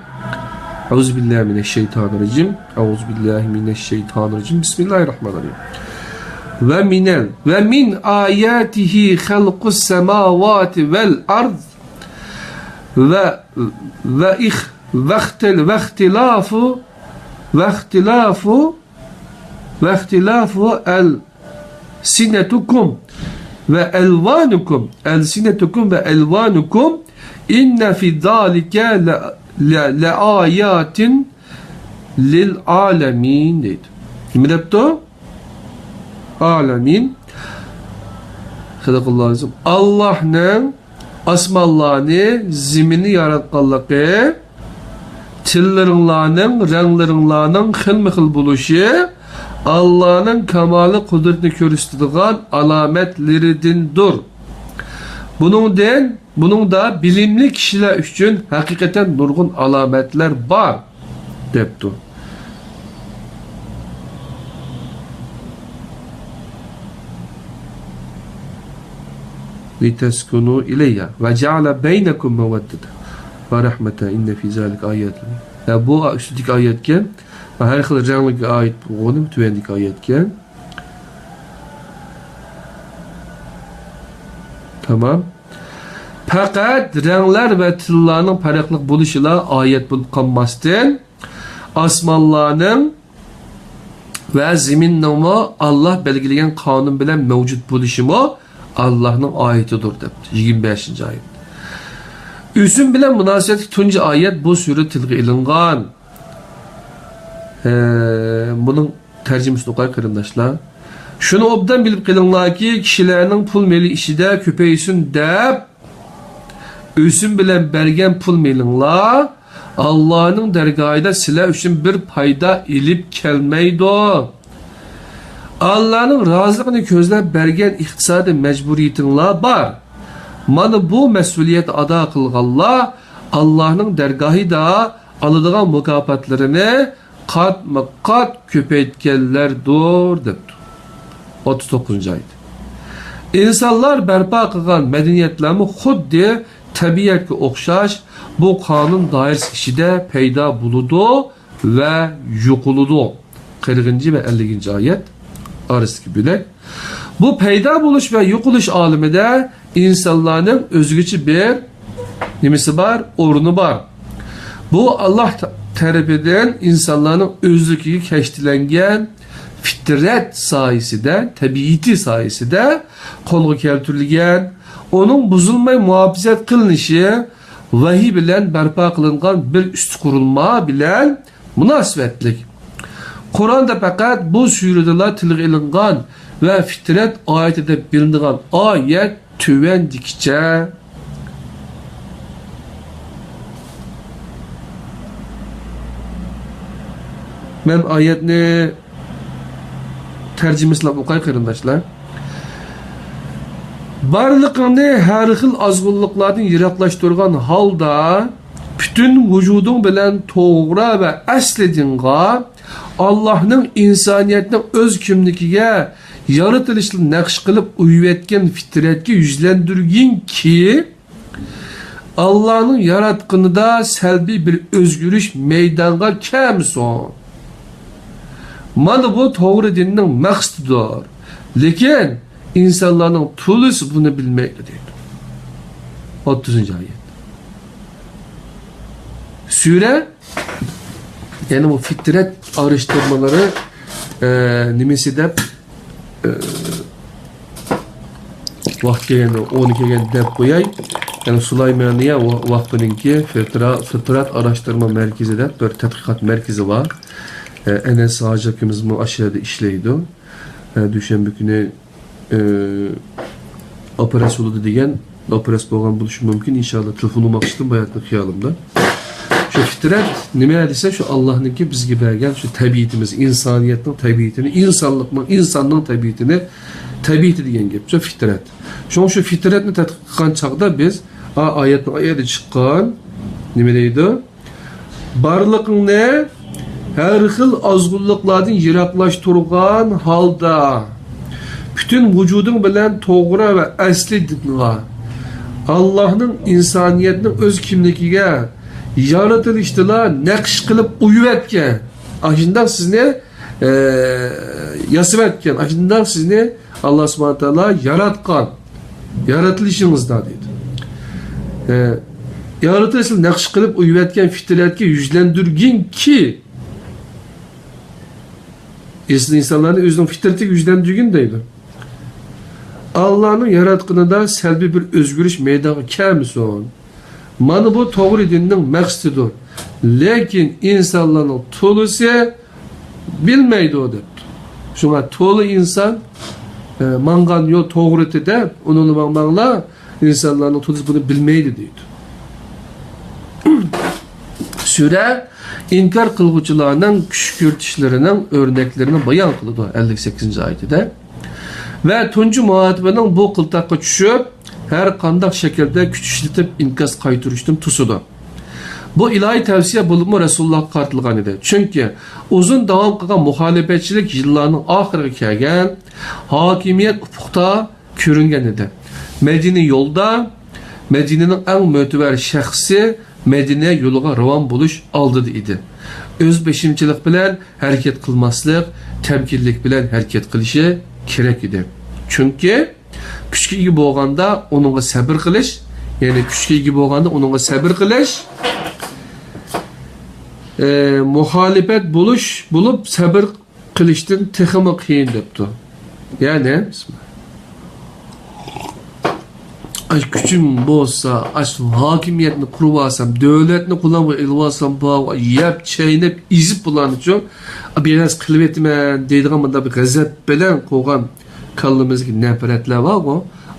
أعوذ بالله من الشيطان الرجيم. أعوذ بالله من الشيطان الرجيم. بسم الله الرحمن الرحيم. ومن ال-، ومن آياته خلق السماوات والأرض و، و إخ-، واختل-، واختلاف، واختلاف، واختلاف ال-، سنتكم وألوانكم، ألسنتكم وألوانكم، إن في ذلك ل، ل، لآيات للعالمين دەيدۇ. نېمە دەپتۇ؟ ئالەمىن. سەدەقەللاھۇ ئەزىم. ئاللاھنىڭ ئاسمانلارنى، زېمىننى ياراتقانلىقى، تىللىرىڭلارنىڭ، رەڭلىرىڭلارنىڭ خىلمۇ خىل بولۇشى ئاللانىڭ كامالى قۇدرىتىنى كۆرسىتىدىغان ئالامەتلىرىدىندۇر. بۇنىڭدىن، بۇنىڭدا بىلىملىك كىشىلەر ئۈچۈن ھەقىقەتەن نۇرغۇن ئالامەتلەر بار، دەپتۇ. لِتَسْكُنُوا إِلَيْهَا وَجَعَلَ بَيْنَكُمْ مَوَدَّةً وَرَحْمَةً إِنَّ فِي ذَلِكَ آيَاتٍ. ھە، بۇ ئۈستىدىكى ئايەتكەن، ھەر خىل رەڭلىككە ئائىت بولغىنى تۆۋەندىكى ئايەتكەن. تامام. پەقەت رەڭلەر ۋە تىللارنىڭ پەرقلىق بولۇشىلا ئايەت بولۇپ قالماستىن، ئاسمانلارنىڭ ۋە زېمىننىڭمۇ ئاللا بەلگىلىگەن قانۇن بىلەن مەۋجۇت بولۇشىمۇ ئاللانىڭ ئايىتىدۇر، دەپتۇ. يىگىرمە بەشىنچى ئايەت. ئۆسۈم بىلەن مۇناسىۋەتلىك تۇنجى ئايەت بۇ سۈرىدە تىلغا ئېلىنغان. ھە، بۇنىڭ تەرجىمىسىنى ئوقۇي، قېرىنداشلار. شۇنى ئوبدان بىلىپ قېلىڭلاركى، كىشىلەرنىڭ پۇل مېلى ئىچىدە كۆپەيسۇن دەپ، ئۆسۈم بىلەن بەرگەن پۇل مېلىڭلار ئاللانىڭ دەرگاھىدا سىلەر ئۈچۈن بىر پايدا ئېلىپ كەلمەيدۇ. ئاللانىڭ رازىلىقىنى كۆزلەپ بەرگەن ئىقتىسادىي مەجبۇرىيىتىڭلار بار. مانا بۇ مەسئۇلىيەتنى ئادا قىلغانلار ئاللانىڭ دەرگاھىدا ئالىدىغان مۇكاپاتلىرىنى قاتمۇ قات كۆپەيتكەنلەردۇر، دەپتۇ. ئوتتۇز توققۇزىنچى ئايەت. ئىنسانلار بەرپا قىلغان مەدەنىيەتلەرمۇ خۇددى تەبىئەتكە ئوخشاش بۇ قانۇن دائىرىسى ئىچىدە پەيدا بولىدۇ ۋە يوقىلىدۇ. قىرىقىنچى ۋە ئەللىكىنچى ئايەت ئارىسىدىكى بۆلەك. بۇ پەيدا بولۇش ۋە يوقىلىش ئالىمىدە ئىنسانلارنىڭ ئۆزگىچە بىر نېمىسى بار؟ ئورنى بار. بۇ ئاللا تەرىپىدىن ئىنسانلارنىڭ ئۆزلۈكىگە كەشتىلەنگەن فىترەت سايىسىدە، تەبىئىتى سايىسىدە قولغا كەلتۈرۈلگەن، ئۇنىڭ بۇزۇلماي مۇھاپىزەت قىلىنىشى، ۋەھىي بىلەن بەرپا قىلىنغان بىر ئۈستى قۇرۇلما بىلەن مۇناسىۋەتلىك. قۇرئاندا پەقەت بۇ سۈرىدىلا تىلغا ئېلىنغان ۋە فىترەت ئايىتى دەپ بىلىنىدىغان ئايەت تۆۋەندىكىچە. مەن ئايەتنى تەرجىمىسىلەپ ئوقاي، قېرىنداشلار. بارلىقىڭنى ھەر خىل ئازغۇنلۇقلاردىن يىراقلاشتۇرغان ھالدا، پۈتۈن ۋۇجۇدۇڭ بىلەن توغرا ۋە ئەسلى دىنغا، ئاللاھنىڭ ئىنسانىيەتنىڭ ئۆز كىملىكىگە يارىتىلىشىدا نەقىش قىلىپ ئويۇۋەتكەن فىترەتكە يۈزلەندۈرگىنكى، ئاللانىڭ ياراتقىنىدا سەلبىي بىر ئۆزگىرىش مەيدانغا كەلمىسۇن. مانا بۇ توغرا دىننىڭ مەقسىتىدۇر. لېكىن ئىنسانلارنىڭ تولىسى بۇنى بىلمەيدۇ، دەيدۇ. ئوتتۇزىنچى ئايەت. سۈرە، يەنى بۇ فىترەت ئارىشتۇرمىلىرى، ئە، نېمىسى دەپ، ئە، ۋاقتى كەلگەندە، ئورنى كەلگەندە دەپ قوياي. يەنى سۇلايمانىيە ۋا-، ۋاقفىنىڭكى فىترا-، فىترەت ئاراشتۇرما مەركىزى دەپ بىر تەتقىقات مەركىزى بار. ئە، ئەنەس ھاجى ئاكىمىزمۇ ئاشۇ يەردە ئىشلەيدۇ. ئە، دۈشەنبە كۈنى ئى، ئاپرېس بولىدۇ دېگەن، ئاپرېس بولغان بولۇشى مۇمكىن، ئىنشاللا، تېلېفون بولماقچىدىم باياتىن خىيالىمدا. شۇ فىترەت نېمە دېسە، شۇ ئاللانىڭكى بىزگە بەرگەن شۇ تەبىئىتىمىز، ئىنسانىيەتنىڭ تەبىئىتىنى، ئىنسانلىقنىڭ، ئىنساننىڭ تەبىئىتىنى، تەبىئىتى دېگەن گەپ، شۇ فىترەت. شۇڭا شۇ فىترەتنى تەتقىق قىلغان چاغدا بىز، ئا، ئايەتنىڭ ئايەتى چىققان، نېمە دەيدۇ؟ بارلىقىڭنى ھەر خىل ئازغۇنلۇقلاردىن يىراقلاشتۇرغان ھالدا، پۈتۈن ۋۇجۇدۇڭ بىلەن توغرا ۋە ئەسلى دىنغا، ئاللاھنىڭ ئىنسانىيەتنىڭ ئۆز كىملىكىگە يارىتىلىشتىلا نەقىش قىلىپ ئويۇۋەتكەن، ئاشۇنداق سىزنى، ئە، ياسىۋەتكەن، ئاشۇنداق سىزنى ئاللا سۇبھانەھۇ ۋە تائالا ياراتقان، يارىتىلىشىڭىزدا دەيدۇ. ئە، يارىتىلىشنى نەقىش قىلىپ ئويۇۋەتكەن فىترەتكە يۈزلەندۈرگىنكى، ئىنسانلارنى ئۆزىنىڭ فىترىتىگە يۈزلەندۈرگىن دەيدۇ. ئاللانىڭ ياراتقىنىدا سەلبىي بىر ئۆزگىرىش مەيدانغا كەلمىسۇن. مانا بۇ توغرا دىننىڭ مەقسىتىدۇر. لېكىن ئىنسانلارنىڭ تولىسى بىلمەيدۇ دەپتۇ. شۇڭا تولا ئىنسان ئە، ماڭغان يول توغرىدى دەپ، ئۇنىڭغا ماڭماڭلار، ئىنسانلارنىڭ تولىسى بۇنى بىلمەيدۇ دەيدۇ. سۈرە ئىنكار قىلغۇچىلارنىڭ كۈشكۈرتۈشلىرىنىڭ ئۆرنەكلىرىنى بايان قىلىدۇ، ئەللىك سەككىزىنچى ئايىتىدە. ۋە تۇنجى مۇھاسىبىنىڭ بۇ قىلتاققا چۈشۈپ، ھەر قانداق شەكىلدە كۈچ ئىشلىتىپ ئىنكاس قايتۇرۇشتىن توسىدۇ. بۇ ئىلاھىي تەۋسىيە بولۇپمۇ رەسۇلۇللاھقا قارىتىلغان ئىدى. چۈنكى ئۇزۇن داۋام قىلغان مۇخالىپەتچىلىك يىللارنىڭ ئاخىرىغا كەلگەن، ھاكىمىيەت ئۇپۇقتا كۆرۈنگەن ئىدى. مەدىنە يولدا، مەدىنىنىڭ ئەڭ مۆتىۋەر شەخسى مەدىنە يولىغا راۋان بولۇش ئالدىدا ئىدى. ئۆز بېشىمچىلىق بىلەن ھەرىكەت قىلماسلىق، تەمكىنلىك بىلەن ھەرىكەت قىلىشى كېرەك ئىدى. چۈنكى كۈچكە ئىگە بولغاندا ئۇنىڭغا سەبىر قىلىش، يەنى كۈچكە ئىگە بولغاندا ئۇنىڭغا سەبىر قىلىش، ئە، مۇخالىپەت بولۇش بولۇپ، سەبىر قىلىشتىن تېخىمۇ قىيىن دەپتۇ. يەنى، ئاش كۈچۈم بولسا، ئاش ھاكىمىيەتنى قۇرۇۋالسام، دۆلەتنى قولۇمغا ئېلىۋالسام، بار، يەپ، چەينەپ، ئېزىپ بۇلارنىچۇ، بىر نەرسە قىلىۋېتىمەن دەيدىغان مۇنداق بىر غەزەپ بىلەن قوغان كاللىمىزدىكى نەپرەتلەر بارغۇ،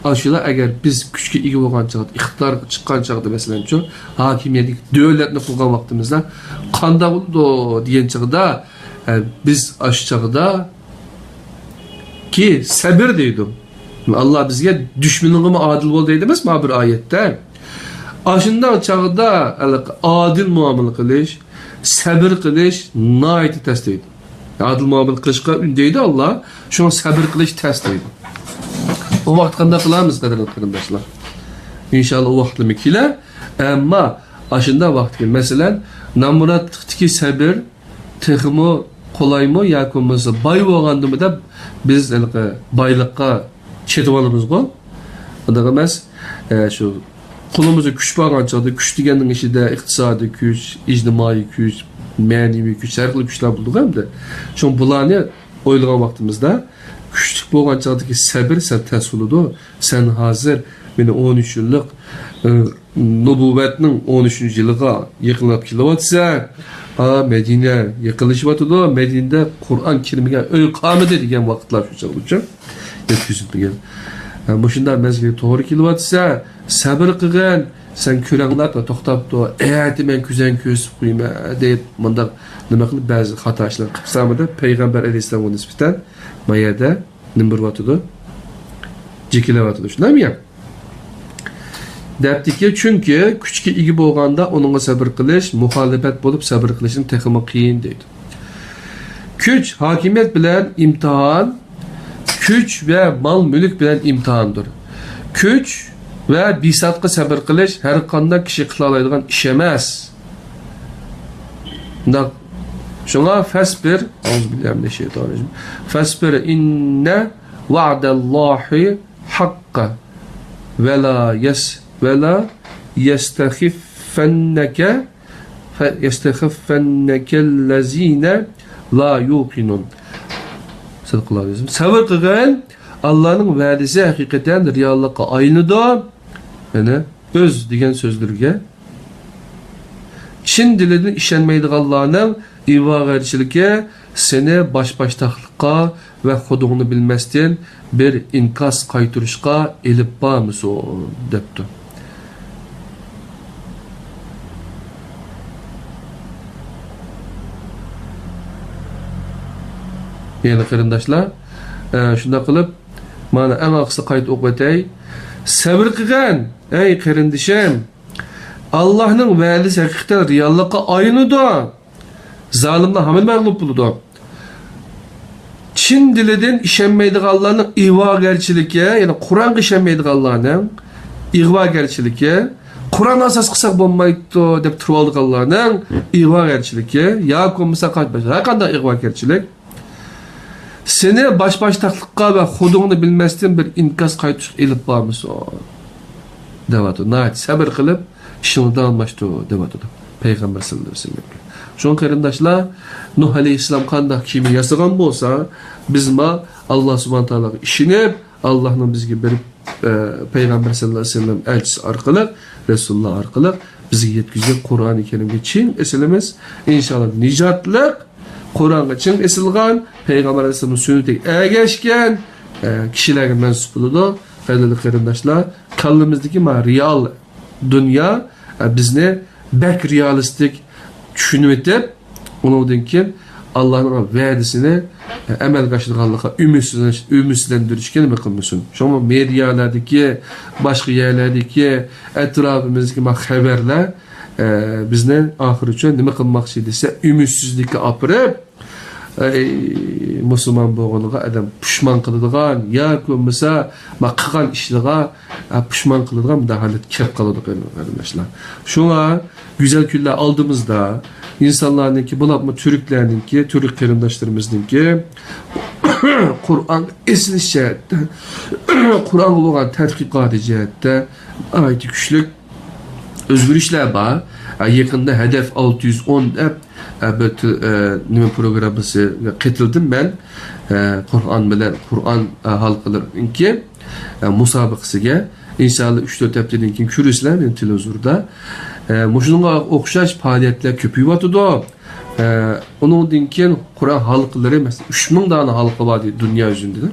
ئاشۇلار ئەگەر بىز كۈچكە ئىگە بولغان چاغدا، ئىقتىدارغا چىققان چاغدا، مەسىلەنچۇ، ھاكىمىيەتتىكى دۆلەتنى قۇرغان ۋاقتىمىزدا قانداق بولىدۇ دېگەن چاغدا، ئە، بىز ئاشۇ چاغدا كى سەبىر دەيدۇ. ئاللا بىزگە دۈشمىنىڭغىمۇ ئادىل بول دەيدۇ ئەمەسمۇ بىر ئايەتتە. ئاشۇنداق چاغدا ئادىل مۇئامىلە قىلىش، سەبىر قىلىش ناھايىتى تەس دەيدۇ. ئادىل مۇئامىلە قىلىشقا ئۈندەيدۇ ئاللا، شۇڭا سەبىر قىلىش تەس دەيدۇ. ئۇ ۋاقىت قانداق قىلارمىز، قەدىرلىك قېرىنداشلار؟ ئىنشاللا ئۇ ۋاقىتلىمۇ كېلەر. ئەمما ئاشۇنداق ۋاقىتكى، مەسىلەن، نامراتلىقتىكى سەبىر تېخىمۇ قولايمۇ ياكى بولمىسا باي بولغاندىمۇ دەپ بىز ھېلىقى بايلىققا چېتىۋالىمىزغۇ؟ ئۇنداق ئەمەس. ئە، شۇ قولىمىزدا كۈچ بارغان چاغدا، كۈچ دېگەننىڭ ئىچىدە ئىقتىسادىي كۈچ، ئىجتىمائىي كۈچ، مەنىۋى كۈچ، ھەر خىل كۈچلەر بولىدىغۇ ئەمدى. شۇڭا بۇلارنى ئويلىغان ۋاقتىمىزدا، كۈچلۈك بولغان چاغدىكى سەبىر سەل تەس بولىدۇ. سەن ھازىر مېنى ئون ئۈچ يىللىق، ئى، نۇبۇۋۋەتنىڭ ئون ئۈچىنچى يىلىغا يېقىنلاپ كېلىۋاتىسەن. ھا، مەدىنە يېقىنلىشىۋاتىدۇ. مەدىنىدە قۇرئان كىرمىگەن ئۆي قالمىدى دېگەن ۋاقىتلار شۇ چاغدىچۇ. يەتكۈزۈلمىگەن. ھە، مۇشۇنداق مەزگىلگە توغرا كېلىۋاتىسەن. سەبىر قىلغىن. سەن كۆرەڭلار توختاپتۇ. ئەتە مەن كۆزەڭ كۆرسىتىپ قويىمەن دەپ مۇنداق نېمە قىلىپ بەزى خاتا ئىشلارنى قىپسامۇ دەپ پەيغەمبەر ئەلەيھىسسالامغا نىسبەتەن ما يەردە نېمە بېرىۋاتىدۇ؟ جېكىلەۋاتىدۇ، شۇنداقمۇ يا؟ دەپتىكى، چۈنكى كۈچكە ئىگە بولغاندا ئۇنىڭغا سەبىر قىلىش، مۇخالىپەت بولۇپ سەبىر قىلىشتىن تېخىمۇ قىيىن دەيدۇ. كۈچ، ھاكىمىيەت بىلەن ئىمتىھان، كۈچ ۋە مال-مۈلۈك بىلەن ئىمتىھاندۇر. كۈچ ۋە بىساتقا سەبىر قىلىش ھەر قانداق كىشى قىلالايدىغان ئىش ئەمەس. شۇنداق. شۇڭا فەسبىر، ئەئۇزۇ بىللاھى مىنەششەيتانىررەجىم. فەسبىر ئىننە ۋەئدەللاھى ھەققە ۋەلا يەس-، ۋەلا يەستەخىففەننەكە، فە-، يەستەخىففەننەكەللەزىنە لا يۇقىنۇن. سەدىقەللاھۇ ئەزىم. سەۋر قىلغىن، ئاللانىڭ ۋەدىسى ھەقىقەتەن رېئاللىققا ئايلىنىدۇ. يەنى ئۆز دېگەن سۆزلىرىگە چىن دىلىدىن ئىشەنمەيدىغانلارنىڭ ئىغۋاگەرچىلىكى سېنى باش-باشتاقلىققا ۋە خۇدۇڭنى بىلمەستىن بىر ئىنكاس قايتۇرۇشقا ئېلىپ بارمىسۇن؟ دەپتۇ. يەنى قېرىنداشلار، ئە، شۇنداق قىلىپ، مانا ئەڭ ئاخىرسىدا قايتا ئوقۇۋېتەي. سەۋر قىلغىن، ئەي قېرىندىشىم! ئاللاھنىڭ ۋەدىسى ھەقىقەتەن رېئاللىققا ئايلىنىدۇ. زالىملار ھامان مەغلۇپ بولىدۇ. چىن دىلىدىن ئىشەنمەيدىغانلارنىڭ ئىغۋاگەرچىلىكى، يەنى قۇرئانغا ئىشەنمەيدىغانلارنىڭ ئىغۋاگەرچىلىكى، قۇرئان ئاساس قىلساق بولمايدۇ دەپ تۇرۇۋالىدىغانلارنىڭ ئىغۋاگەرچىلىكى ياكى بولمىسا ھەر قانداق ئىغۋاگەرچىلىك سېنى باش-باشتاقلىققا ۋە خۇدۇڭنى بىلمەستىن بىر ئىنكاس قايتۇرۇشقا ئېلىپ بارمىسۇن؟ دەۋاتىدۇ. ناھايىتى سەۋر قىلىپ، ئىشىڭنى داۋاملاشتۇر، دەۋاتىدۇ پەيغەمبەر سەللەللاھۇ ئەلەيھى ۋەسەللەمگە. شۇڭا قېرىنداشلار، نۇھ ئەلەيھىسسالام قانداق كېمە ياسىغان بولسا، بىزمۇ ئاللا سۇبھانە تائالاغا ئىشىنىپ، ئاللانىڭ بىزگە بېرىپ، ئە، پەيغەمبەر سەللەللاھۇ ئەلەيھى ۋەسەللەم ئەلچىسى ئارقىلىق، رەسۇلۇللا ئارقىلىق بىزگە يەتكۈزگەن قۇرئانى كەرىمگە چىڭ ئېسىلىمىز. ئىنشاللا نىجاتلىق قۇرئانغا چىڭ ئېسىلغان، پەيغەمبەر ئەلەيھىسسالامنىڭ سۈننىتىگە ئەگەشكەن، ئە، كىشىلەرگە مەنسۇپ بولىدۇ. قەدىرلىك قېرىنداشلار، كاللىمىزدىكى ما رېئال دۇنيا، ئە، بىزنى بەك رېئالىستىك چۈشىنىۋېتىپ، ئۇنىڭدىن كېيىن ئاللانىڭ ۋەدىسىنى، ئە، ئەمەلگە ئاشىدىغانلىققا ئۈمىدسىزلەنىش-، ئۈمىدسىزلەندۈرۈشكە نېمە قىلمىسۇن. شۇڭا مېدىيالەردىكى، باشقا يەرلەردىكى، ئەتراپىمىزدىكى ما خەۋەرلەر، ئە، بىزنى ئاخىرىچە نېمە قىلماقچى دېسە، ئۈمىدسىزلىككە ئاپىرىپ، ئەي، مۇسۇلمان بولغىنىغا ئادەم پۇشمان قىلىدىغان ياكى بولمىسا ما قىلغان ئىشلىرىغا، ئە، پۇشمان قىلىدىغان مۇنداق ھالەتكە كېلىپ قالىدۇ، قېرىنداشلار. شۇڭا گۈزەل كۈنلەر ئالدىمىزدا، ئىنسانلارنىڭكى، بولۇپمۇ تۈركلەرنىڭكى، تۈرك قېرىنداشلىرىمىزنىڭكى قۇرئان ئېسىلىش جەھەتتە، قۇرئانغا بولغان تەتقىقاتى جەھەتتە ناھايىتى كۈچلۈك ئۆزگىرىشلەر بار. ئە، يېقىندا ھەدەپ ئالتە يۈز ئون دەپ، ئە، بىر تىل-، ئە، نېمە پروگراممىسىغا قېتىلدىم مەن. ئە، قۇرئان بىلەن، قۇرئان، ئە، ھالقىلىرىنىڭكى، ئە، مۇسابىقىسىگە. ئىنشائاللا، ئۈچ تۆت ھەپتىدىن كېيىن كۆرىسىلەر مېنى تېلېۋىزوردا. ئە، مۇشۇنىڭغا ئوخشاش پائالىيەتلەر كۆپىيىۋاتىدۇ. ئە، ئۇنىڭدىن كېيىن قۇرئان ھالقىلىرى، مەسىلەن، ئۈچ مىڭ دانە ھالقا بار دەيدۇ دۇنيا يۈزىندە.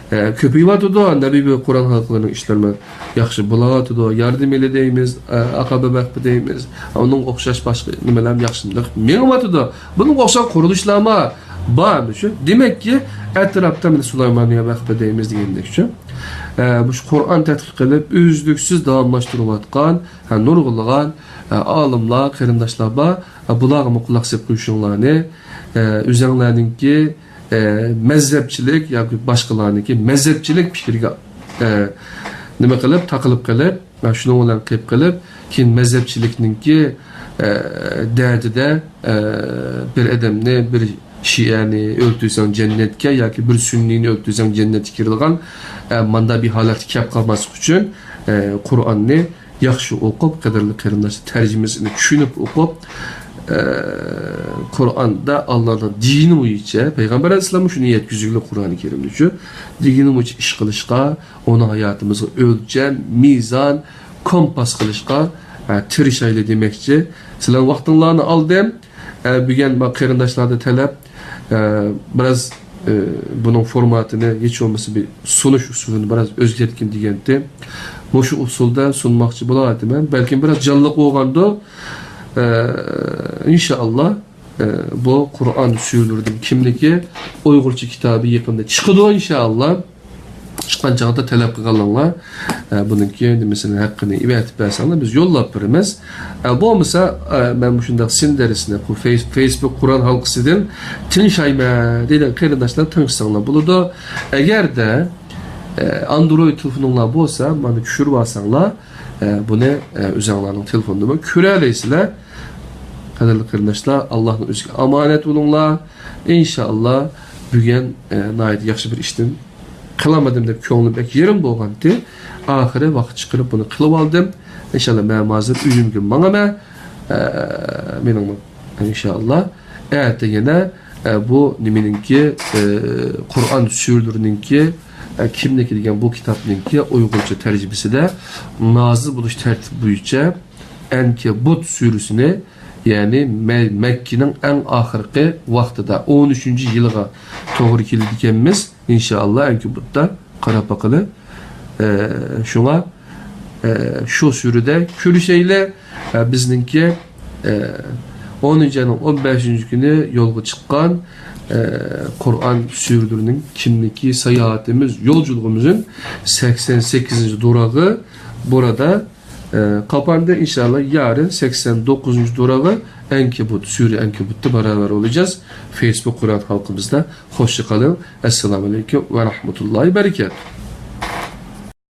ئە، كۆپىيىۋاتىدۇ. نەبىي بۇ قۇرئان ھالقىلىرىنىڭ ئىشلىرىمۇ ياخشى بولاۋاتىدۇ. ياردىمىلى دەيمىز، ئە، ئاقابە ۋەقپى دەيمىز. ئۇنىڭغا ئوخشاش باشقا نېمىلەرمۇ ياخشى مېڭىۋاتىدۇ. بۇنىڭغا ئوخشاش قۇرۇلۇشلارمۇ بار شۇ. دېمەككى، ئەتراپتا مانا سۇلايمانىيە ۋەقپى دەيمىز دېگەندەك شۇ. ئە، مۇشۇ قۇرئان تەتقىق قىلىپ، ئۈزلۈكسىز داۋاملاشتۇرۇۋاتقان، ئە، نۇرغۇنلىغان، ئە، ئالىملار، قېرىنداشلار بار. ئە، بۇلارغىمۇ قۇلاق سېلىپ قويۇشۇڭلارنى، ئە، ئۆزەڭلارنىڭكى، ئە، مەزھەپچىلىك ياكى باشقىلارنىڭكى مەزھەپچىلىك پىكرىگە، ئە، نېمە قىلىپ، تاقىلىپ قېلىپ، مانا شۇنىڭ بىلەن قېلىپ قېلىپ، كېيىن مەزھەپچىلىكنىڭكى، ئە، دەردىدە، ئە، بىر ئادەمنى، بىر شىئەنى ئۆلتۈرسەڭ جەننەتكە ياكى بىر سۈننىينى ئۆلتۈرسەڭ جەننەتكە كىرىدىغان، ئە، ماندا بىر ھالەتكە كەپ قالماسلىق ئۈچۈن، ئە، قۇرئاننى ياخشى ئوقۇپ، قەدىرلىك قېرىنداشلار، تەرجىمىسىنى چۈشىنىپ ئوقۇپ، ئە، قۇرئاندا ئاللانىڭ دېگىنى بويىچە، پەيغەمبەر ئەلەيھىسسالاممۇ شۇنى يەتكۈزگىلى قۇرئانى كەرىمدە شۇ، دېگىنى بويىچە ئىش قىلىشقا، ئۇنى ھاياتىمىزغا ئۆلچەم، مىزان، كومپاس قىلىشقا، ئە، تىرىشايلى دېمەكچى. سىلەرنىڭ ۋاقتىڭلارنى ئالدىم. ئە، بۈگۈن بۇ قېرىنداشلاردا تەلەپ، ئە، بىراز، ئە، بۇنىڭ فورماتىنى ھېچ بولمىسا بىر سۇنۇش ئۇسۇلىنى بىراز ئۆزگەرتكىن دېگەنتى. مۇشۇ ئۇسۇلدا سۇنماقچى بولۇۋاتىمەن. بەلكىم بىراز جانلىق بولغاندۇ. ئە، ئىنشائاللا، ئە، بۇ قۇرئان سۈرىلىرىدىن كىمنىكى ئۇيغۇرچە كىتابى يېقىندا چىقىدۇ، ئىنشائاللا. چىققان چاغدا تەلەپ قىلغانلىرىڭلار، ئە، بۇنىڭكى نېمىسىنى، ھەققىنى ئېۋەتىپ بەرسەڭلار، بىز يوللاپ بېرىمىز. ئە، بولمىسا، ئە، مەن مۇشۇنداق سىن دەرسىنى، بۇ فەيس-، فەيسبۇك قۇرئان ھالقىسىدىن تىڭشايمەن دېگەن قېرىنداشلار تىڭشىساڭلار بولىدۇ. ئەگەردە، ئە، ئاندرويد تېلېفونۇڭلار بولسا، مانا چۈشۈرۈۋالساڭلار، ئە، بۇنى، ئە، ئۆزۈڭلارنىڭ تېلېفونىدىمۇ كۆرەلەيسىلەر. قەدىرلىك قېرىنداشلار، ئاللاھنىڭ ئۆزىگە ئامانەت بولۇڭلار. ئىنشائاللا، بۈگۈن، ئە، ناھايىتى ياخشى بىر ئىشتىن قىلالمىدىم دەپ كۆڭلۈم بەك يېرىم بولغانتى. ئاخىرى ۋاقىت چىقىرىپ بۇنى قىلىۋالدىم. ئىنشاللا مەن ھازىر ئۆيۈمگە ماڭىمەن. ئە، مېنىڭ ئىنشاللا ئەتە يەنە، ئە، بۇ نېمىنىڭكى، ئە، قۇرئان سۈرىلىرىنىڭكى، ئە، كىمنىكى دېگەن بۇ كىتابنىڭكى ئۇيغۇرچە تەرجىمىسىدە نازىل بولۇش تەرتىپى بويىچە ئەنكەبۇت سۈرىسىنى، يەنى مە-، مەككىنىڭ ئەڭ ئاخىرقى ۋاقتىدا، ئون ئۈچىنچى يىلىغا توغرا كېلىدىكەنمىز. ئىنشائاللا، ئەنكەبۇتتا قاراپ باقىلى. ئە، شۇڭا، ئە، شۇ سۈرىدە كۆرۈشەيلى. ئە، بىزنىڭكى، ئە، ئونىنچى ئاينىڭ ئون بەشىنچى كۈنى يولغا چىققان، ئە، قۇرئان سۈرىلىرىنىڭ كىملىكى ساياھىتىمىز، يولچىلىقىمىزنىڭ سەكسەن سەككىزىنچى دۇراغى بۇردا، ئە، قاپاندى. ئىنشائاللا، يارىن سەكسەن توققۇزىنچى دۇراغى ئەنكەبۇت، سۈرە ئەنكەبۇتتا باراۋەر بولىجاز. فېيسبۇك قۇرئان ھالقىمىزدا. خوشچە قېلىڭ. ئەسسالامۇ ئەلەيكۇم ۋە رەھمەتۇللاھى ۋە بەرىكاتۇھ.